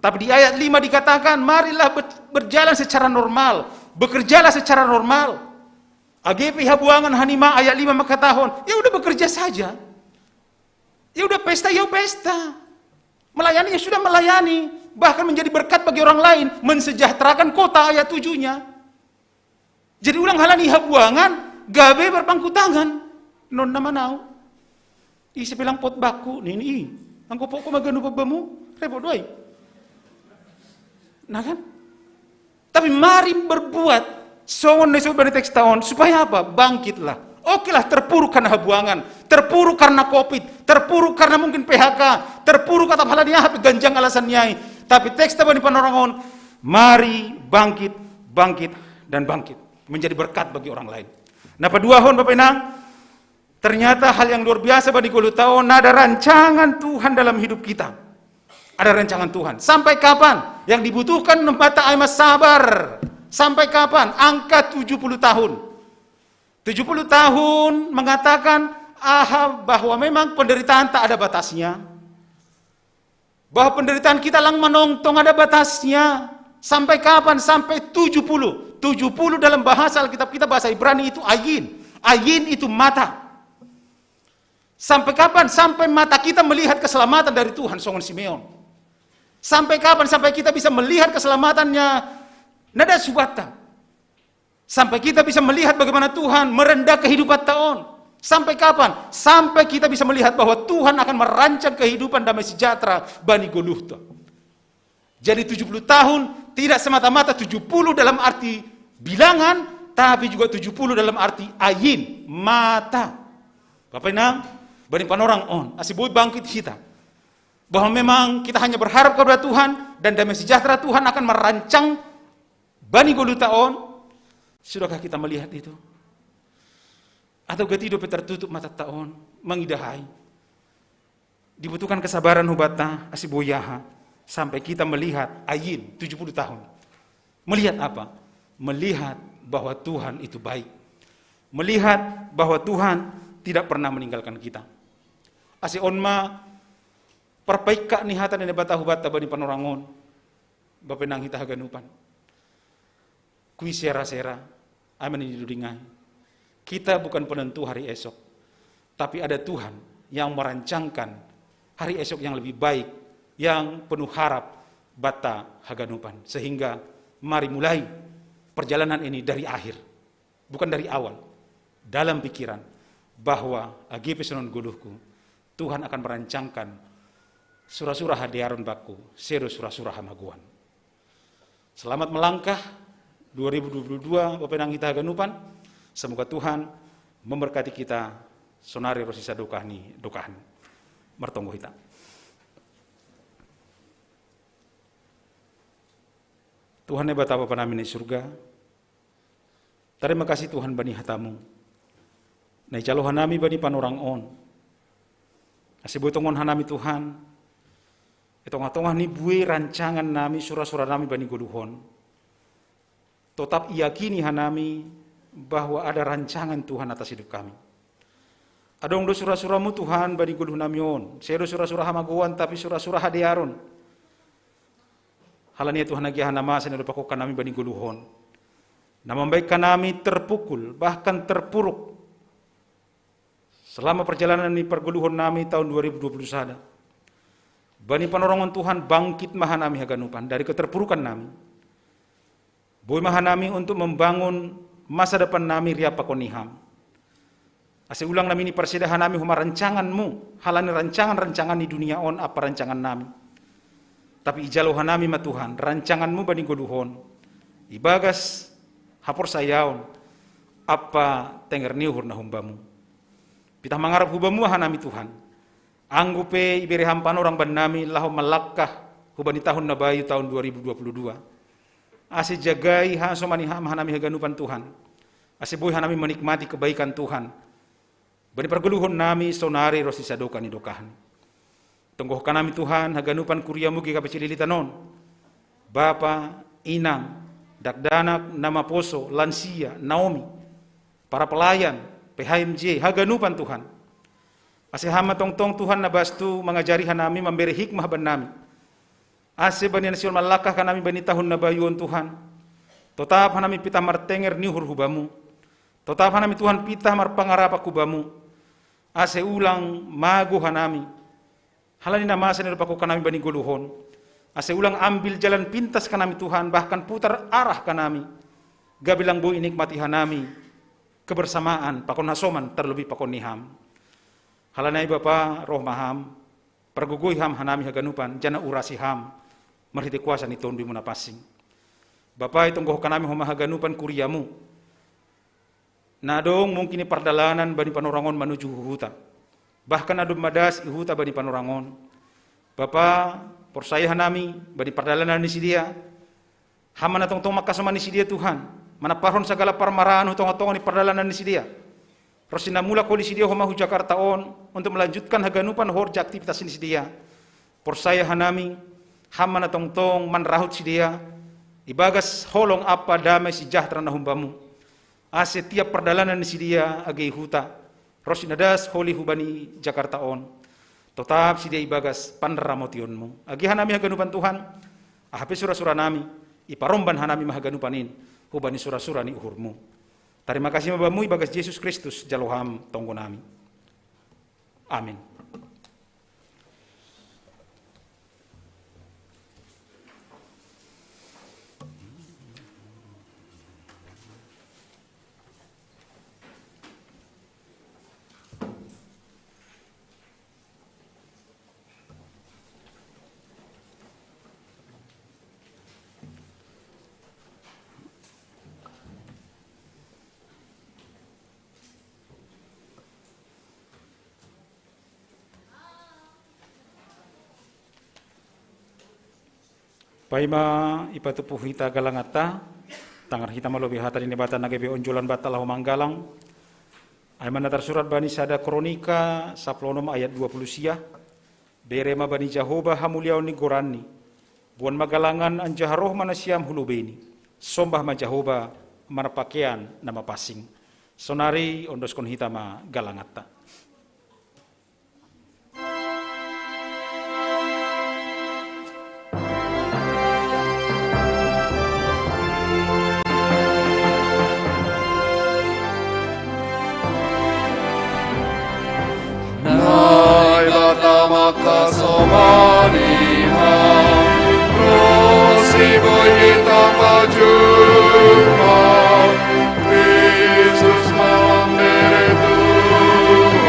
Tapi di ayat lima dikatakan, marilah ber- berjalan secara normal, bekerjalah secara normal. Age pe habuangan hanima, ayat lima mengatakan, ya udah bekerja saja. Ya udah pesta, ya pesta. Melayani, ya sudah melayani. Bahkan menjadi berkat bagi orang lain, mensejahterakan kota, ayat tujuhnya. Jadi ulang halani habuangan, gabe berpangku tangan. Non nama nau. Ise pelang pot baku, nini i. Angko poko maganu bamu, repot doi. Nah kan? Tapi mari berbuat songon na disebut bani teks taon. Supaya apa? Bangkitlah. Oke lah, terpuruk karena habuangan, terpuruk karena covid, terpuruk karena mungkin P H K, terpuruk atau halani aha pe ganjang alasan niai. Tapi teks ta bani Panorangon, mari bangkit, bangkit, dan bangkit. Menjadi berkat bagi orang lain. Na paduahon Bapak Inang, ternyata hal yang luar biasa bani goluh taon, ada rancangan Tuhan dalam hidup kita. Ada rancangan Tuhan. Sampai kapan? Yang dibutuhkan mata ai ma sabar. Sampai kapan? Angka tujuh puluh tahun. Tujuh puluh tahun mengatakan aha, bahwa memang penderitaan tak ada batasnya. Bahwa penderitaan kita lang manongtong ada batasnya. Sampai kapan? Sampai tujuh puluh. Tujuh puluh dalam bahasa Alkitab kita, bahasa Ibrani itu ayin. Ayin itu mata. Sampai kapan? Sampai mata kita melihat keselamatan dari Tuhan, songon Simeon. Sampai kapan? Sampai kita bisa melihat keselamatannya nada subata. Sampai kita bisa melihat bagaimana Tuhan merendah kehidupan taon. Sampai kapan? Sampai kita bisa melihat bahwa Tuhan akan merancang kehidupan damai sejahtera bani goluhta. Jadi tujuh puluh tahun tidak semata-mata tujuh puluh dalam arti bilangan, tapi juga tujuh puluh dalam arti ayin, mata. Bapak Inang, bani Panorangon, asi boi bangkit hita. Bahwa memang kita hanya berharap kepada Tuhan dan damai sejahtera Tuhan akan merancang bani goluh taon. Sudahkah kita melihat itu? Atau gati dope tertutup mata taon, mangidahai? Dibutuhkan kesabaran hubata, asi boi aha, sampai kita melihat ayin tujuh puluh tahun. Melihat apa? Melihat bahwa Tuhan itu baik. Melihat bahwa Tuhan tidak pernah meninggalkan kita. Asi on ma parpaikka ni hata ni Debata hubata bani Panorangon, Bapak Inang hita haganupan. Kui sera-sera, amen di dudingai. Kita bukan penentu hari esok, tapi ada Tuhan yang merancangkan hari esok yang lebih baik, yang penuh harap bata haganupan. Sehingga mari mulai perjalanan ini dari akhir, bukan dari awal. Dalam pikiran bahwa age pe sonon goluhku, Tuhan akan merancangkan sura-sura hadearon bangku, sedo sura-sura hamagoan. Selamat melangkah dua ribu dua puluh dua, Bapak Inang hita haganupan. Semoga Tuhan memberkati kita sonari ro sisa dokah ni dokahni. Martonggo hita. Tuhan Debata Bapa nami na i surga, tarima kasih Tuhan bani hatamu na ijalo hanami bani panorang on. Asi boi tongon hanami Tuhan, i tongah-tongah ni buei rancangan nami, sura-sura nami bani goluh on, totap iyakini hanami bahwa ada rancangan Tuhan atas hidup kami. Adong do sura-suramu Tuhan bani goluh nami on, sedo sura-sura hamagoan tapi sura-sura hadearon. Halani Tuhan, age aha na masa na dipakongkon nami bani goluh on, na mambahen hanami terpukul bahkan terpuruk selama perjalanan ni pargoluhon nami tahun dua ribu dua puluh sada. Bani panorangon Tuhan, bangkit ma hanami haganupan dari keterpurukan nami. Boi ma hanami untuk membangun masa depan nami riap pakon ni Ham. Ase ulang nami ni parseda hanami homa rancanganmu, halani rancangan-rancangan ni dunia on ampa rancangan nami. Tapi ijalo hanami ma Tuhan, rancanganmu bani goluh on, ibagas haporsayaon ampa tenger ni uhur na humbamu. Pitah mangarap hubamu hanami Tuhan. Anggo pe ibere Ham panorang bannami laho malangkah hubani tahun na bayu tahun dua ribu dua puluh dua. Ase jagai hasomani Ham hanami haganupan Tuhan. Ase boi hanami menikmati kebaikan Tuhan bani pargoluhon nami sonari ro sisadokah ni dokahni. Tonggohon hanami Tuhan haganupan kuriamu GKPS Cililitan on. Bapa, inang, dakdanak, na maposo, lansia, Naomi, para pelayan, P H M J, haganupan Tuhan. Ase Ham ma tongtong Tuhan na bastu mangajari hanami, mambere hikmah bannami. Ase bani na sihol mallangkah hanami bani tahun na bayu on Tuhan, totap hanami pitah martenger ni uhur hu Bamu. Totap hanami Tuhan pitah marpangarapan hu Bamu. Ase ulang mago hanami, halani na masa ni dompakkon hanami bani goluh on. Ase ulang ambil jalan pintas hanami Tuhan, bahkan putar arah hanami, gabe lang boi inikmati hanami kebersamaan pakon hasoman, tarlobi pakon ni Ham. Halani ai Bapa, roh ma Ham, pargogoi Ham hanami haganupan, janah urasi Ham marhitei kuasa ni Tonduy-Mu na pansing. Bapa, itonggohon hanami homa haganupan kuria-Mu, na adong mungkin i pardalanan bani panorang on manuju hu huta, bahkan na domma das i huta bani panorang on. Bapa, porsaya hanami bani pardalanan ni sidea. Ham ma na tongtong mangkasomani sidea Tuhan, manamparhon sagala parmaraan hu tongatonga ni pardalanan ni sidea. Ronsi na mulak holi sidea homa hu Jakarta on untuk melanjutkan haganupan horja aktivitas ni sidea. Porsaya hanami, Ham ma na tongtong manrahut sidea ibagas holong ampa dame sejahtera na humbamu, ase tiap pardalanan ni sidea age i huta, ronsi na das holi hubani Jakarta on, totap sidea ibagas panramotionmu. Age hanami haganupan Tuhan, aha pe surasuranami, iparomban hanami ma haganupan in hubani surasura ni uhurmu. Tarima kasih ma Bamu ibagas Jesus Kristus jalo Ham tonggo nami. Amin. Paima ipatupu hita galanganta, tangar hita ma lobei hata ni Naibata na gabe onjolan banta laho manggalang. Ai ma na tarsurat bani sada Kronika sapuluh onom ayat dua puluh sia, bere ma bani Jahowa hamuliaon ni goranni. Boan ma galangan anjaha roh ma nasiam hu lobeini. Sombah ma Jahowa marpakean na mapansing. Sonari ondoskon hita ma galanganta. Naibata mangkasomani ham, ronsi boi hita pajumpa, Kristus mambere Tuhan.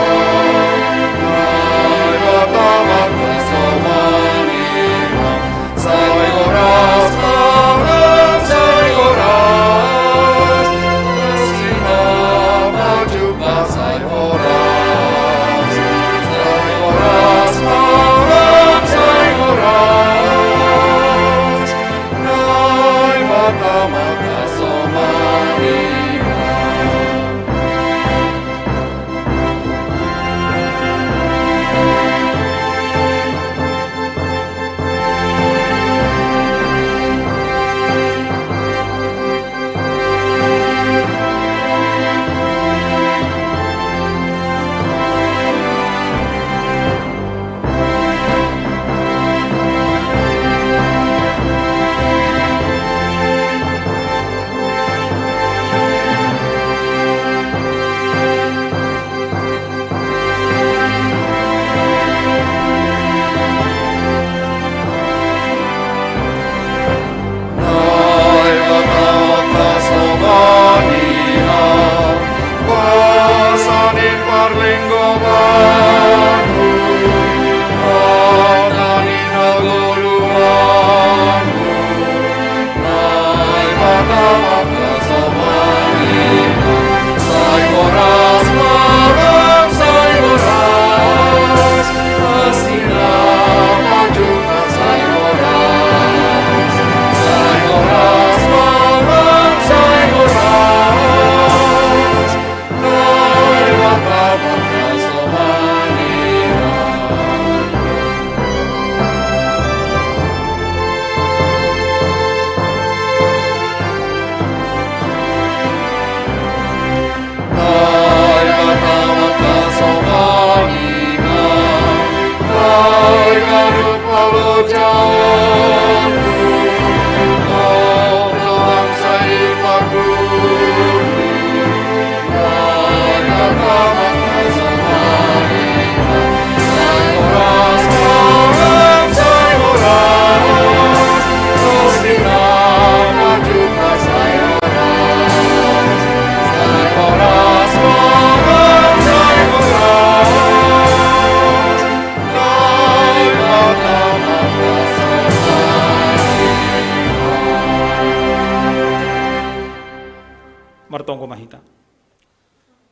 Martonggo ma hita.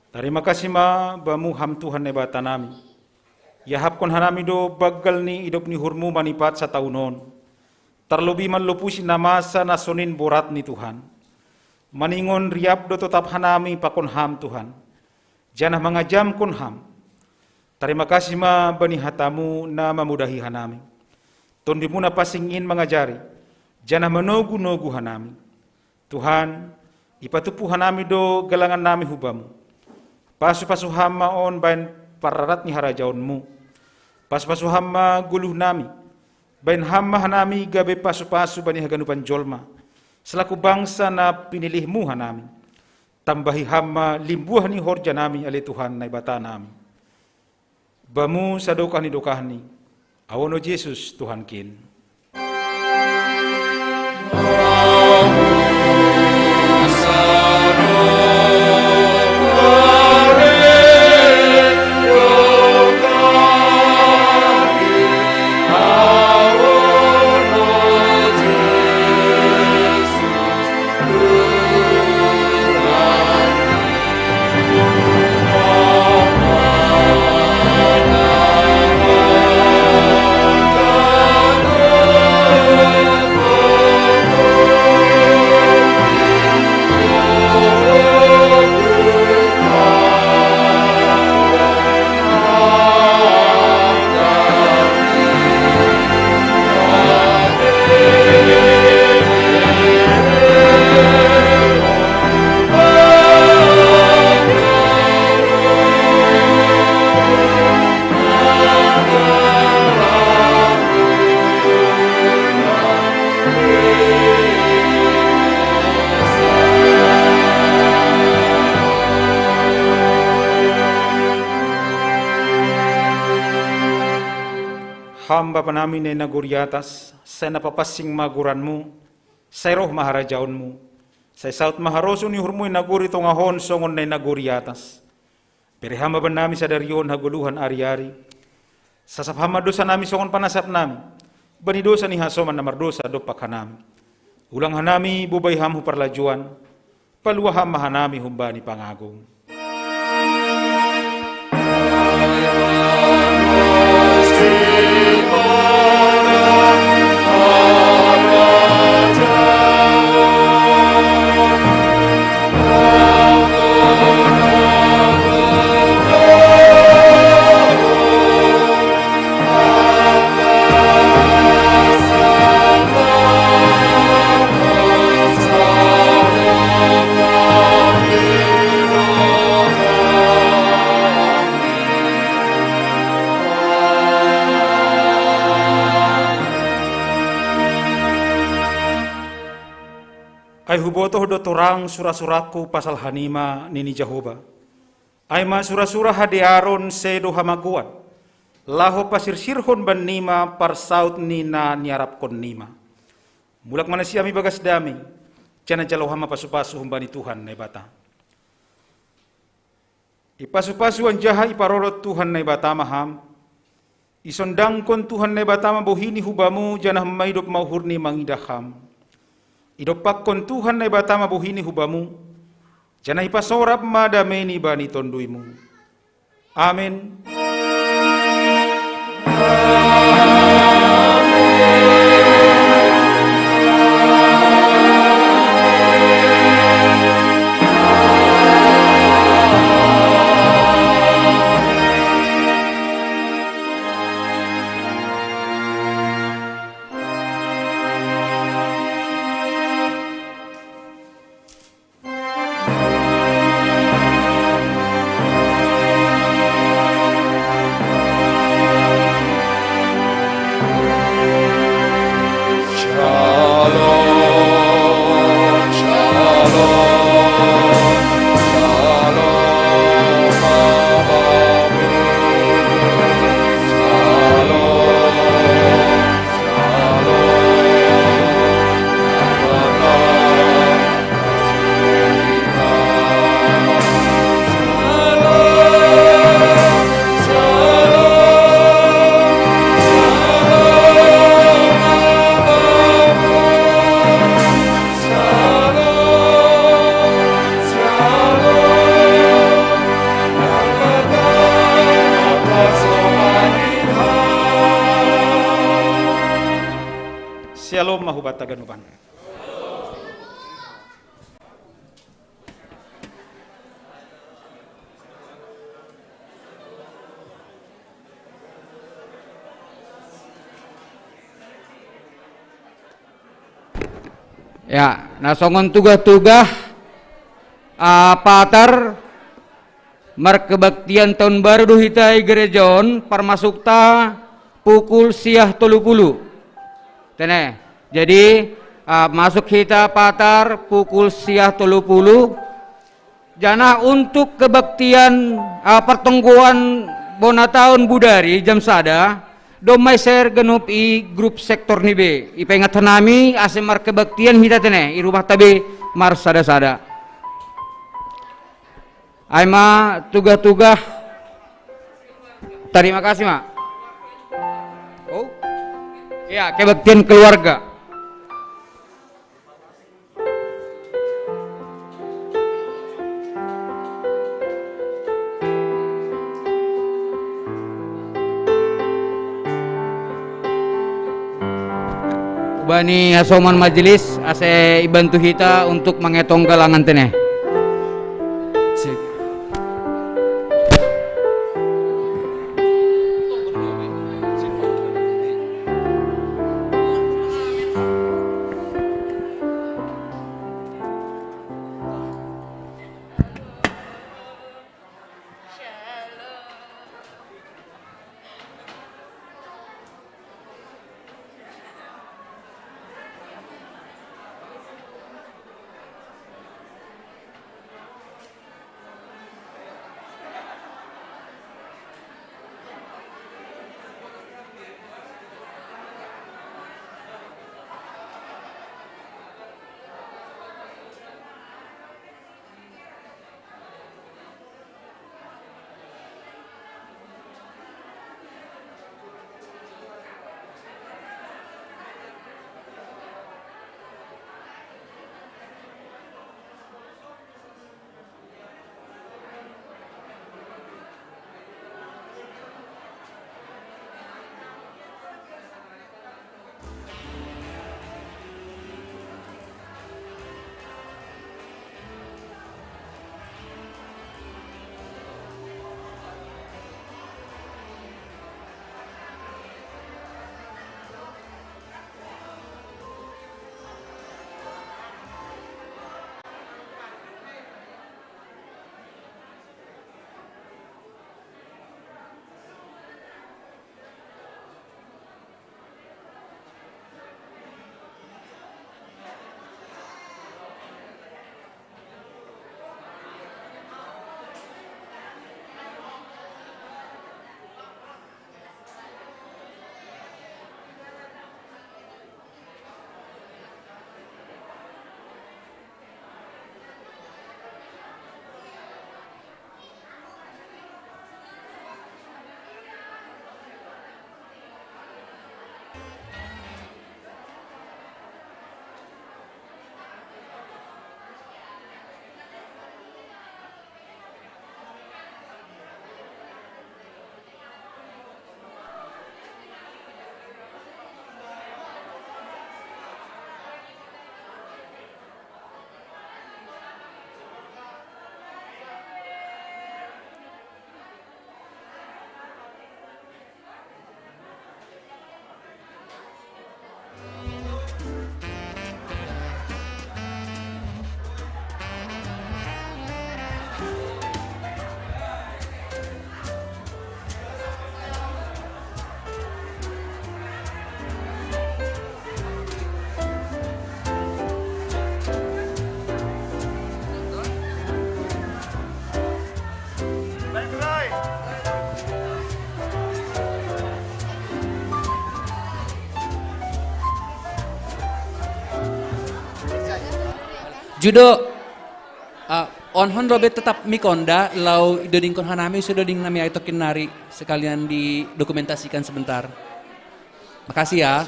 Tarima kasih ma Bamu, Ham Tuhan Naibata nami. Iahapkon hanami do banggal ni idop ni uhurMu manipat sataun on. Tarlobi manlopusi na masa na sonin borat ni, Tuhan. Maningon riap do totap hanami pakon Ham, Tuhan, janah mangajamkon Ham. Tarima kasih ma bani hataMu na mamudahi hanami. TonduyMu na pansing in mangajari, janah manogu-nogu hanami. Tuhan, ipatumpu hanami do galangannami hu Bamu. Pasu-pasu Ham ma on bahen parrarat ni harajaonMu. Pasu-pasu Ham ma goluhnami. Bahen Ham ma hanami gabe pasu-pasu bani haganupan jolma, selaku bangsa na pinilihMu hanami. Tambahi Ham ma limbuah ni horjanami, ale Tuhan Naibata nami. Bamu sadokah ni dokahni. Ahu on, o Jesus, Tuhankin. Ham Bapa nami na i nagori atas, sai na papansing ma goranMu, sai roh ma harajaonMu, sai saut ma harosuh ni uhurMu i nagori tongah on songon na i nagori atas. Bere Ham ma bannami sadari on hagoluhan ari-ari. Sasap Ham ma dosanami songon panasapnami bani dosa ni hasoman na mardosa dompak hanami. Ulang hanami bobai Ham hu parlajuan, palua Ham ma hanami humbani pangago. Ai hubotoh do torang sura-surangku pasal hanima, nini Jahowa. Ai ma sura-sura hadearon sedo hamagoan, laho pasirsirhon bannima parsaud ni na niarapkonnima. Mulak ma nasida ibagas damei, janah jalo Ham ma pasu-pasu humbani Tuhan Naibata. Ipasu-pasu anjaha iparorot Tuhan Naibata ma Ham. Isondangkon Tuhan Naibata ma bohini hu Bamu, janah maidop ma uhurni mangidah Ham. Idompakkon Tuhan Naibata ma bohini hu Bamu, janah ipasorap ma dameini bani tonduyMu. Amen. Bata Ganupan. Ya, na songon tugah-tugah, ah, Patar, markebaktian taon baru do hita i gereja on, parmasukta pukul siah tolu pulu. Tene. Jadi, ah, masuk hita Patar pukul siah tolu pulu. Janah untuk kebaktian, ah, partonggoan bona taon budari jam sada, domma i-share ganup i grup sektor ni be. Ipaingat hanami ase markebaktian hita tene, i rumahta be marsada-sada. Ai ma tugah-tugah. Tarima kasih ma. Oh. Ya, kebaktian keluarga. Hubani hasoman majelis, ase ibantu hita untuk mangetong galangan tene. Sip. Judo, ah, onhon ro be tetap mik on da, laho idodingkon hanami so doding nami ai tokin nari, sekalian didokumentasikan sebentar. Makasih ya.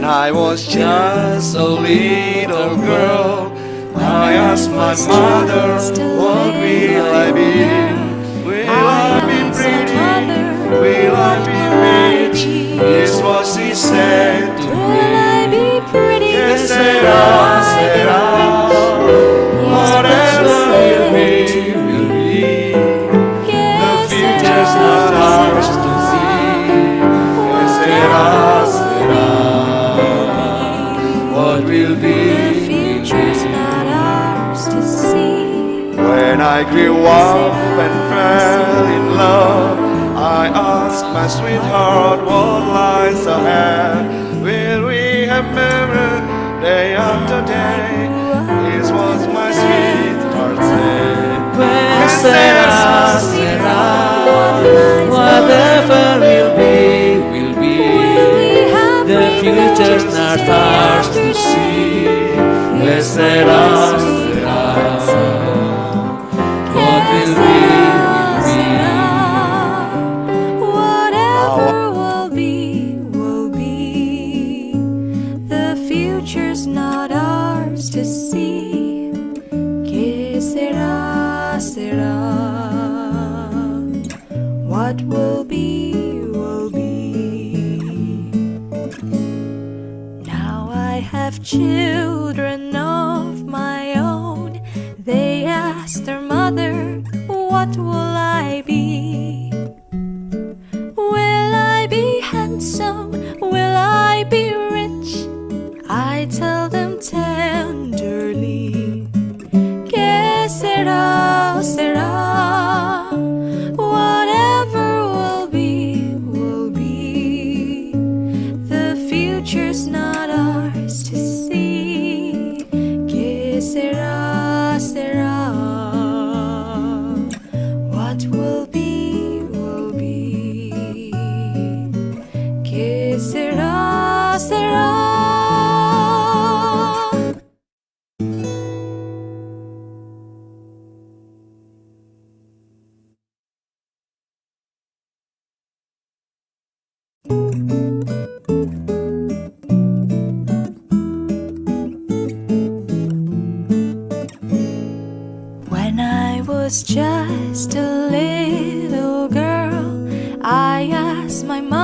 I was just a little girl, I asked my mother, "What will I be? Will I be pretty? Will I be rich?" This was she said to me. Will I be pretty? Que sera, sera. Whatever will be, will be. The future's not ours to see. Que sera, sera. What will be, will be. The future's not ours to see. When I grew up and fell in love, I asked my sweetheart what lies ahead. Will we have memory day after day? This was my sweetheart said. Que sera, sera. Whatever will be, will be. The future's not ours to see. Que sera, sera. What will be, will be. Whatever will be, will be. The future's not ours to see. Que sera, sera. What will be, will be. Now I have children of my own. They ask their mother, "What will I be? Will I be handsome? Will I be rich?" I tell them tenderly, que sera, sera. Whatever will be, will be. The future's not ours to see. Que sera, sera. What will be, will be. Que sera, sera. When I was just a little girl, I asked my mom.